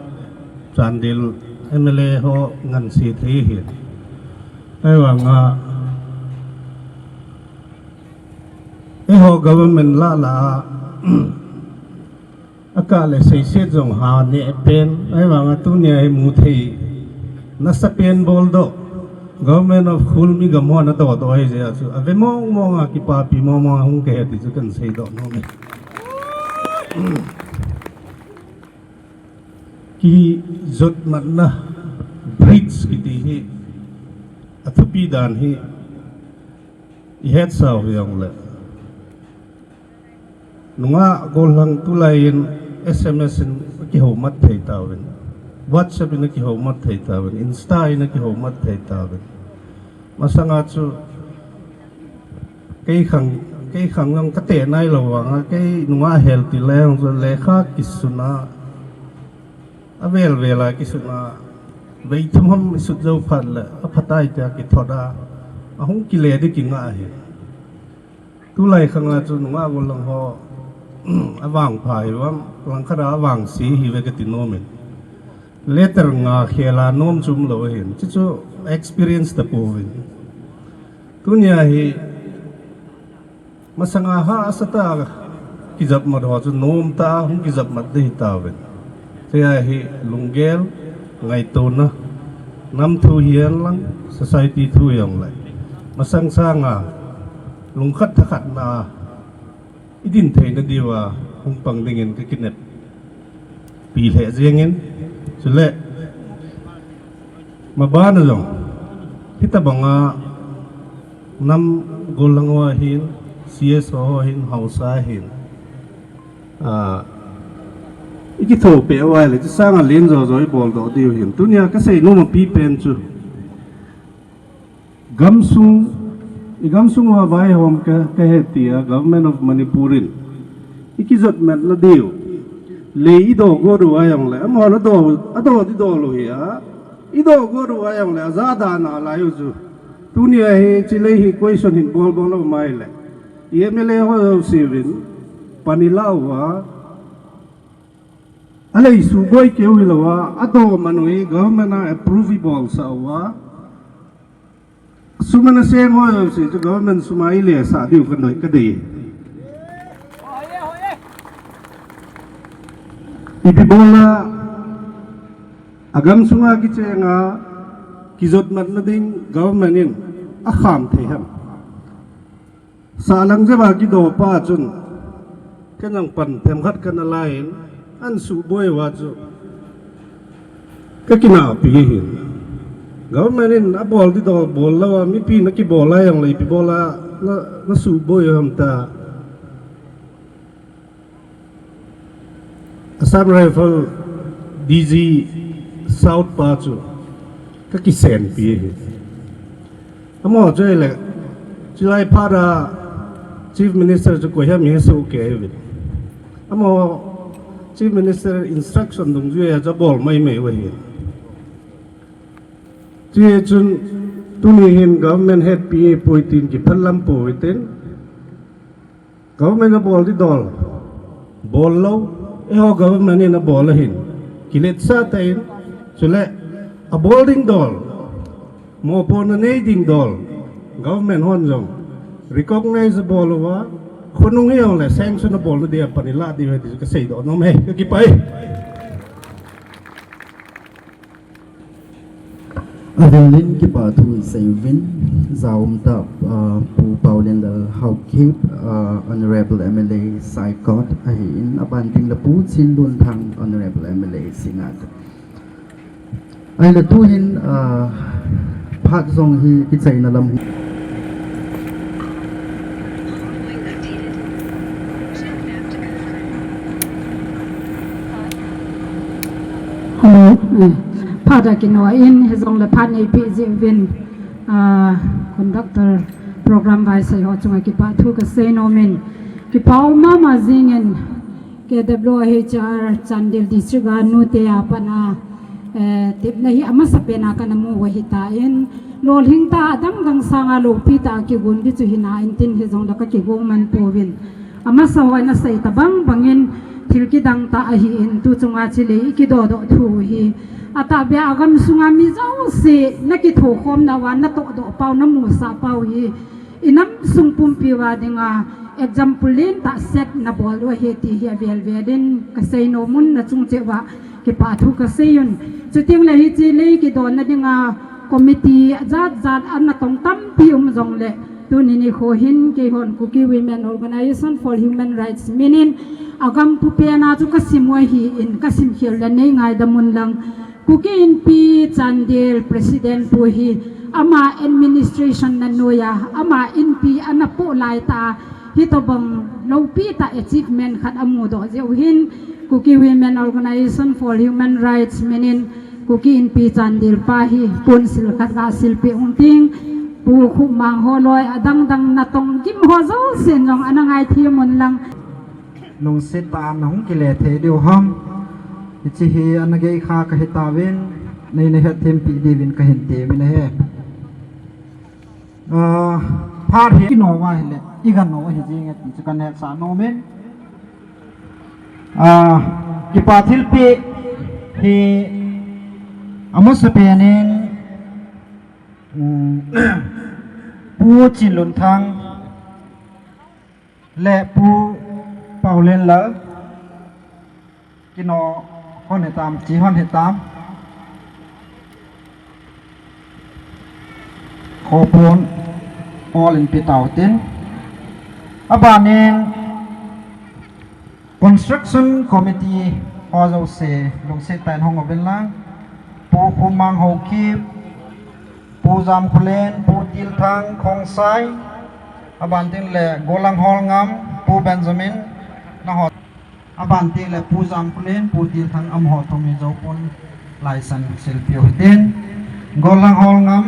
Chandel M L A ho ngansi thei ahin. Ahivanga eiho government lah lah a akah le seiset jong ha neh pen, ahivanga tunia hi mu thei nasa pen boldoh, Government of Khulmi gam hon adodoh ahi jeh a chu ave mong mong a, kipapi mong mong a hung kahi ti chu kahin seidoh nom e. Kijotmatna bridge kiti hi athupi dan hi ihetsau hijongle, nungah gollhang tulai in S M S in akihoumat thei tauvin, WhatsApp in akihoumat thei tauvin, Insta in akihoumat thei tauvin. Masanga chu kei khang, kei khang jong kate nailou vanga, kei nungah hel ti le jong chu lekha kisun a, avel vel a kisun a, vei thum ham isut jou phat le aphatai tia kithot a, ahung kile ding kingah ahi. Tulai khanga chu nungah gollhang ho avangpha hiuvam, langkhat a avangse hiuve kati nom in. Letter nga khel a nom chu umlou ahin, chuchu experience tapouvin. Tunia hi masanga hahsatah a kijopmat ho chu nomtah a hung kijopmat ding ahitauvin. Hiche hi lunggel, ngaitona, nam thu hihen lang, society thu hijongle, masang sanga lungkhat thakhatna a idin theina diuva hung pang dingin kakineppi lheh jengin, chule mabana jong hitobanga nam gollhang ho ahin, C S O ho ahin, haosa ahin, ah, ikithopi uva ahile, chusanga len jojo iboldoh diu ahin. Tunia kasei nom apipen chu, gamsung, igamsung uva vaihom ka, kahi tia Government of Manipur in ikijotmatna diu, lei idogot uva jongle, amahon ado, ado ding dol u hi a, idogot uva jongle aja dan a lai u chu. Tunia hiche lei hi question hin bolbol lou mai le, M L A ho jouse uvin pan ilah uva, alei suboi keu hilouva, adoman u hi government a approve ibolsah uva, sum ana seng ho jouse chu government sum a ilesah diu kadei, kadei. Ipi bola agamsunga kichenga kijotmatna ding government in akham thei ham? Sahlang jep a kidopa chun, keiin jong pan themkhat kana laiyin, ana suboi uva chu kakinahpi ahin. Government in abol ding dol bol louva, mipi nakibol a jongle ipi bola na, nasuboi u ham tia Assam Rifle D G South pa chu kakisenpi ahi. Amaho chu ahile, chulai phat a Chief Minister chu koi ham ihesoh kei ahiuvin. Amaho Chief Minister instruction dungjuiya chu abol maimai u ahi. Chuti chun tuni hin government hetpi ahipoi tin kiphatlam pou hitin. Government in abol ding dol bol lou, eiho government in abol ahin, kiletsah tah in, chule abol ding dol, mopohna nei ding dol, government hon jong recognize abol uva, Khonung hijongle sanction abol na dia pan ilah diu ahi ti kaseidoh nom e. Kakipah e. Avelin kipathu isei uvin, jaumtah, ah, Pu Paolienlal Haokip, ah, Honorable M L A Saikot ahin, aban tengle Pu Chinlunthang, Honorable M L A Singngat. Ahile tuhin, ah, phat jong hi kichaina lam hi. Hello. Eh, phat a kinoh in, hijongle phat neipeh jeh uvin, ah, conductor, program vaisei ho chunga kipathu kasei nom in, kipa um mama jingin, K W H R Chandel District a nute a pat a, eh, tepna hi amasapen a kana mu u ahitan, lolhing tah a adang dang sanga lopi tah a kigon ding chu hina intin, hijongle kakigong man pouvin. Amasa hon asei tabang bangin thil kidang tah ahin, tu chunga chule ikidodoh thu hi, atahbeh a agamsunga mi jouse nakithokhomna uva natohdoh pau, namusah pau hi, inam sung pumpi uva dinga example lentah set nabol u ahi ti hi avel velin kasei nom un, nachung cheh uva kipathu kasei un. Chutengle hiche lei kidonna dinga committee ajat jat ana tong tampi um jongle, tuni nikho hin keihon Kuki Women Organization for Human Rights min in, agam pu pen a chu kasim u ahin, kasim khel le neingaidam un lang. Kuki Inpi Chandel President pu hi, ama administration na noiya, ama inpi ana poh laitah a, hitobang lopi tah achievement khat amudoh jeh u hin, Kuki Women Organization for Human Rights min in, Kuki Inpi Chandel pa hi ponsil khat gasilpeh ung ting, Pu Khupmang ho loi adang dang natong gim ho jousen jong ana ngaithem un lang. Lungset tah a nahung kile thei diu ham. Hiche hi ana geikha kahitauvin, neina hetthem peh diuvin kahin temmin ahi. Ah, phat hi kinoh uva ahile, iganoh ahi jinge ti chu kanhetsah nomin. Ah, kipa thilpeh hi amasapen in, um, Pu Chinlunthang le Pu Paolienlal, kinoh hon hitam, che hon hitam. Khopon ol in pe tautin. Abanin construction committee ho jouse lungset tah in hung uvin lang. Pu Khupmang Haokip, Pu Jamkholen, Pu Tilthang Khongsai, aban tengle Golang Holngam, Pu Benjamin, nangho. Aban tengle Pu Jamkholen, Pu Tilthang amaho thum hi joupon laisan silpeh u hitin. Golang Holngam,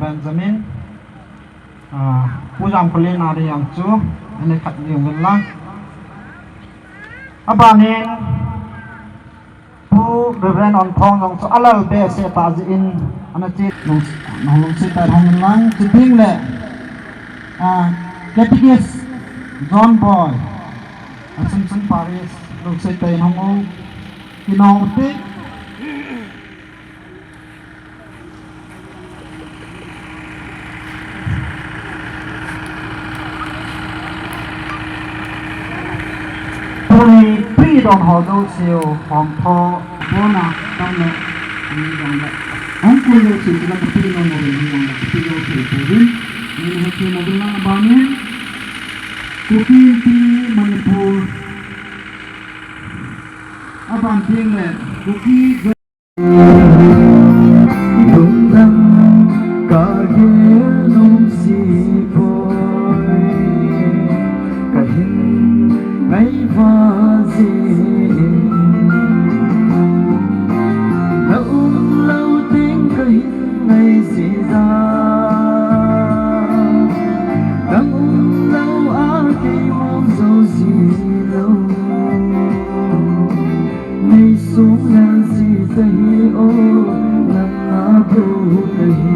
Benjamin, ah, Pu Jamkholen a ding jong chu, ana khat ding uvin lang. Abanin, Pu Reverend Onthong jong chu alal behseh tah jeh in ana che nung, nung lungset tah in hung in lang, chutengle, ah, Catechist John Boy, Assumption Parish, lungset tah in hung u, kinoh u te. Tuni pre-don ho jouse u, hom tho. Bona, tamle, ani jongle. Hung koi jouse u, tila pre-don ho jouse u, pre-don ho jouse u, pre-don. Ni ni heti mo dula bani. Kuki Inpi Manipur. Aban tengle, Kuki Lungdam kagel nungsi poi, kahin ngaiva jin. Na um lou teng kahin ngai jija, nang um lou a kei um jou jilou. Nei sung nang ji tahi o, nang a bu tahi.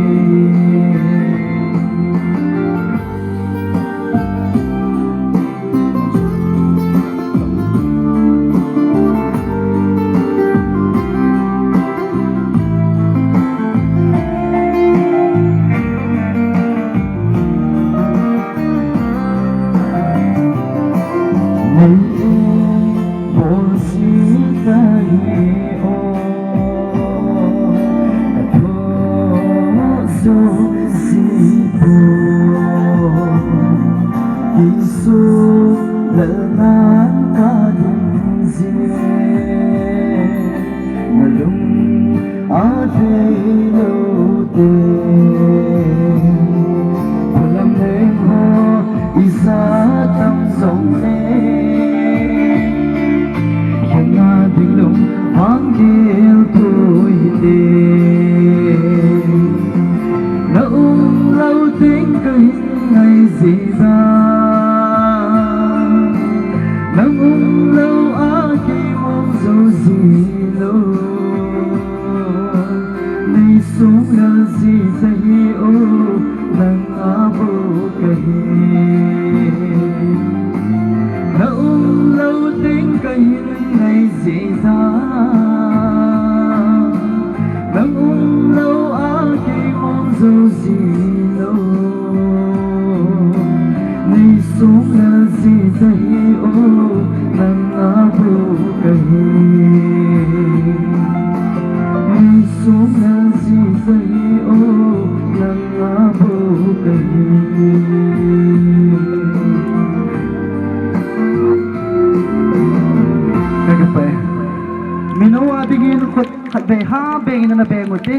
Mino a dingin khut khat vei ha bengin ana beng ute.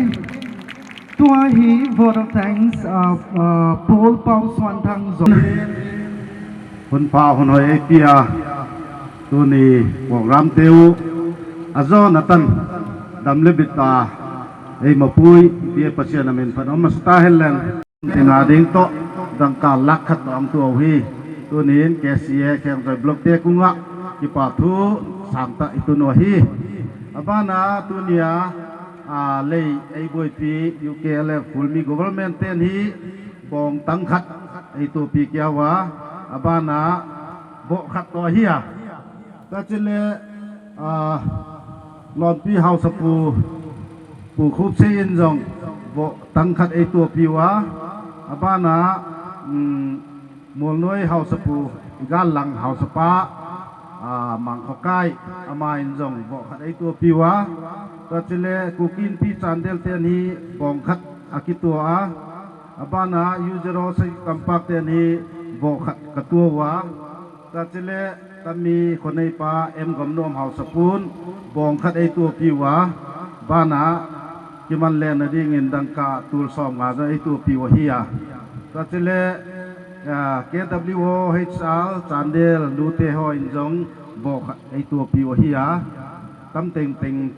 Tua hi vote of thanks, uh, uh, Paul Pau Suanthang Zon. Hun pha hun hoi eipia, tuni program teu ajo natan dam le bit a eima pui, ipia Pasian amin phat um masa ta hen leng. Tina ding toh dangka lakh khat toh ang tuo hi. Tunin K C A Khengjoi Block te kunga kipa thu sangtah itun u ahi. Abana tunia, a, lei eiboipi U K L F Kulmi government ten hi bong tang khat eitupi kia uva, abana boh khat toh ahi a. Tachile, a, Lonpi Hausapu, Pu Khupsei in jong boh tang khat eitupi uva, abana, um, Molnoi Hausapu, Igallang Hausapa, a, Mangkhokai, ama in jong boh khat eitupi uva. Tachile Kuki Inpi Chandel ten hi bong khat akituo a. Abana U zero six Tampak ten hi boh khat katuo uva. Tachile Tami Khoneipa M Gomnom Hausapun bong khat eitupi uva. Bana kiman lena dingin dangka tul som nga jong eitupi u ahi a. Tachile, a, K W O H R Chandel nute ho in jong boh khat eitupi u ahi a. Tam teng teng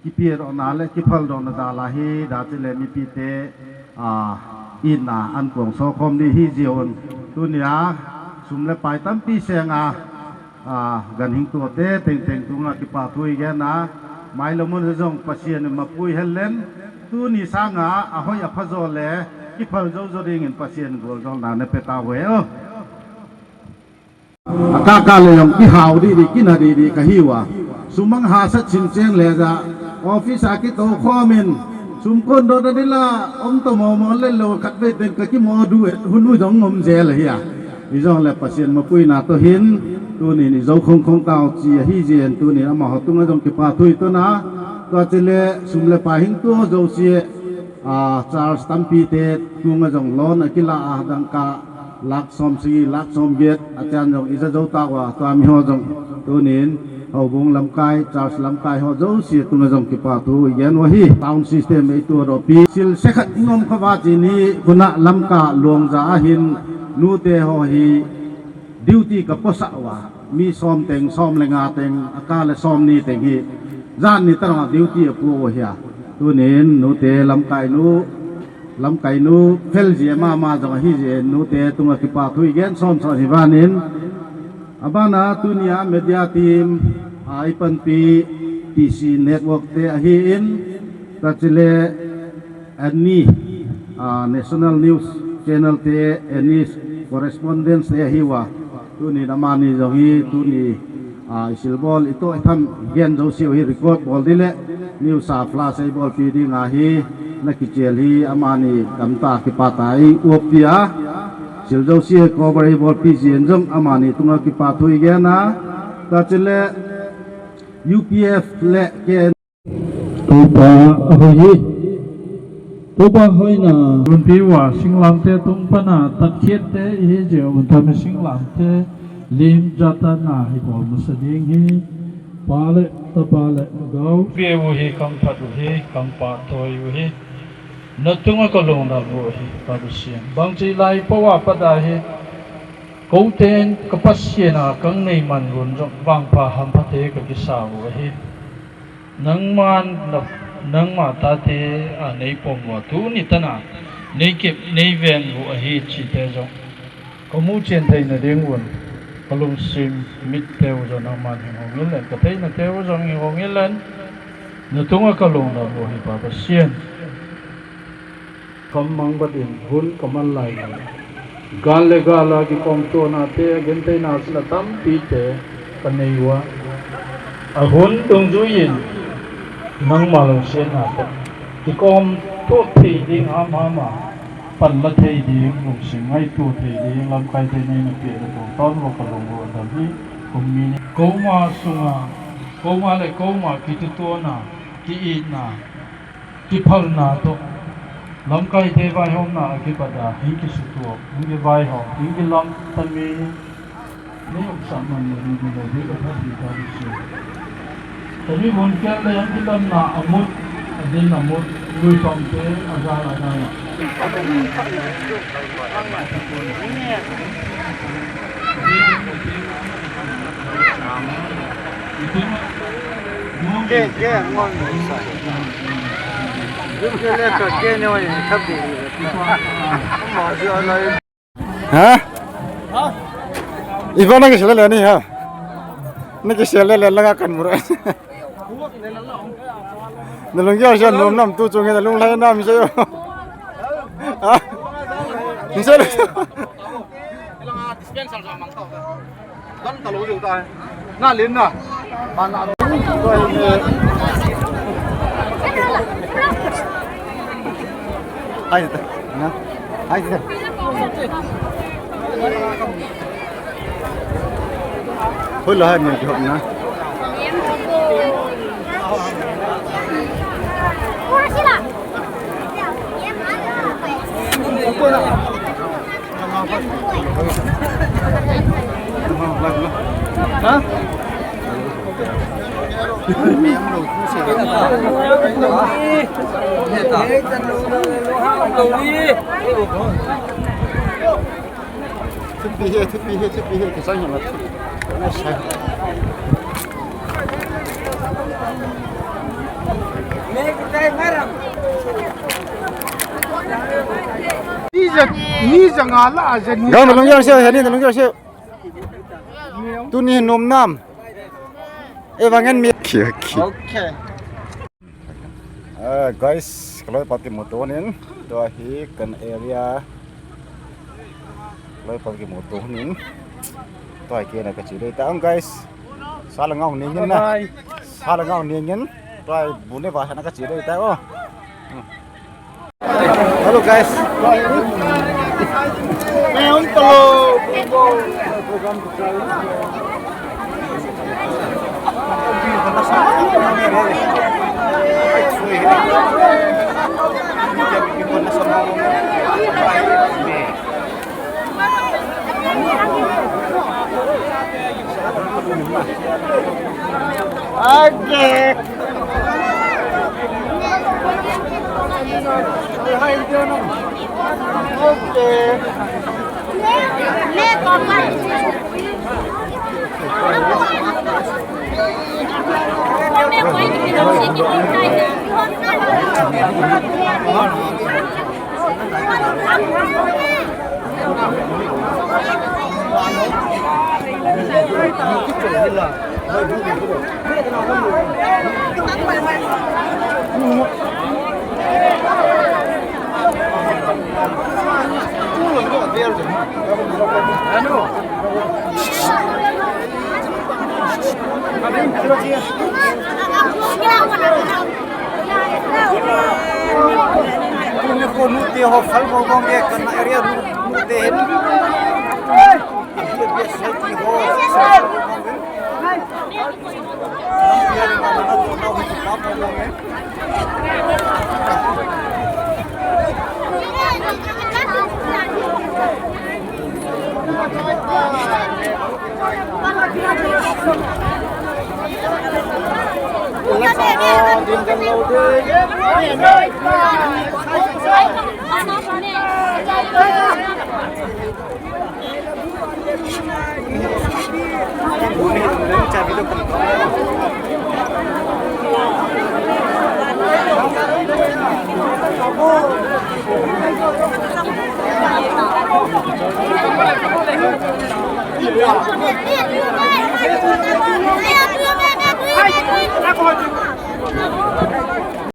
kipia dohna le kiphaldohna jal a hi, tachile mipite, a, itna an kong sokhom di hi jiun. Tunia sum le pai tampi senga, a, ganhing tuote teng teng tunga kipa thu igena, mailam mun jong Pasian in mapui hen leng, tuni sanga ahoi aphajo le kiphal jou jou dingin Pasian goljolna nape tauve o. Akaka le jong kihau didi, kina didi kahi uva. Sumang hahsat chin cheng le ja, office a kitoukhom in, sum kondoh na dila, um to momo le lo khatvei teng kakimo diu, hun u jong um jel ahi a. Ijongle Pasian mapuina toh hin, tunin ijou khong khong tao chi ahi jin, tunin amaho tunga jong kipa thu itun a, tua chule sum le pai hing tuo jouse, a, church tampite tunga jong loan akila a, dangka lakh som sagi, lakh som get, achan jong ija jou tauva, tua miho jong tunin, houbung lamkai, church lamkai ho jouse tunga jong kipa thu igen u ahi. Sound system eitudohpi, sil sekhat ngom kha uva chini, khuna lamka luang ja ahin, nute ho hi, duty kaposah uva, mi som teng, som le nga teng, aka le som ni teng hi, jan ni tara duty apo u ahi a. Tunin, nute lamkai nu, lamkai nu, fel ji mama jong ahi jin, nute tunga kipa thu igen son son hi vanin. Abana tunia media team, a, ipanpi T C Network te ahin, tachile, Anni, a, National News Channel te, Anni correspondents te ahiuva. Tuni amani jong hi, tuni, a, isilbol, itoh itham gen jouse u hi record bol ding le, news a flash eibolpi ding ahi, nakichel hi, amani gamta kipatah a eiupi a. Sil jouse cover eibolpi jin jong, amani tunga kipa thu igena. Tachile, U P F le K N. Toupa ahoi hi. Toupa hoina. Gunpi uva singlamteh tung pana tatkhiet te ihi jeh un tami singlamteh lim jatna hi bol masa ding hi. Pa le, Tapa le, Lhagao. Pe u hi kang phat u hi, kang phat toi u hi. Na tunga ka lungdam u hi, ka du sian. Bangchi lai po a pat a hi. Ko ten ka Pasian a kang nei man gun jong vangpha hampha te ka kisa u hi. Nangman na, nangma tate a nei pom uva tuni tana nei kep nei veng u ahi chi te jong. Ka mu chen theina ding un, ka lungsim mit te u jong nangman hi hong in len, ka theina te u jong hi hong in len, na tunga ka lungdam u hi Pa Pasian. Kam mang bat in hun ka man lai in. Gal le gal a kikom tona te, a gentheina sila tampi te ka nei uva. A hun dungjui in nangma lungsetna toh kikom to thei ding ham ham a, panla thei ding, lungsim ngaito thei ding, lamkai te nei na peh na tong taon uva ka lung u a dam hi, kum mi ni. Koima sunga, koima le koima kitutona, ki-itna, kiphalna toh, lamkai te vaihomna a kipat a, hing kisutuak, hing kivaihom, hing kilam tami, nei umsah man le, nei umsah man le, nei ka phat di ta di su. Tami mun kel le, hing kilamna, a mut, a din a mut, lui pam te, a gal a gal a. Ke, ke, ngon. Ke le ka, ke ne oi, thap di. Ma ji alai. Ha? Iba na kisel le ni ha. Na kisel le le la kan mura. Na lung ya sha nom nam tu chung na lung lai nam se yo. Ha? Ni se. Dispenser jong mang tau. Kan ta lou jong ta. Na len na. Ba na. Hai ta. Na. Hai ta. Hoi la hai ni ki hop na. Thupi he, thupi he, thupi he, kisang he na. Ni ja, ni ja nga la a ja ni. Gam nalung ya se, ni nalung ya se. Tuni nom nam. E vang en mi. Okay, okay. Ah, guys, ka loipa kimuto nin. Tua hi kan area. Loipa kimuto nin. Tua hi kei na ka chi dei ta, guys. Sa la ngau ning in na. Bye. Sa la ngau ning in. Tua hi bu ne va na ka chi dei ta o. Hello, guys. Okay. Tuni ko nute ho phal mo bang e kan area nute hin. Ahi bia sai ti ho.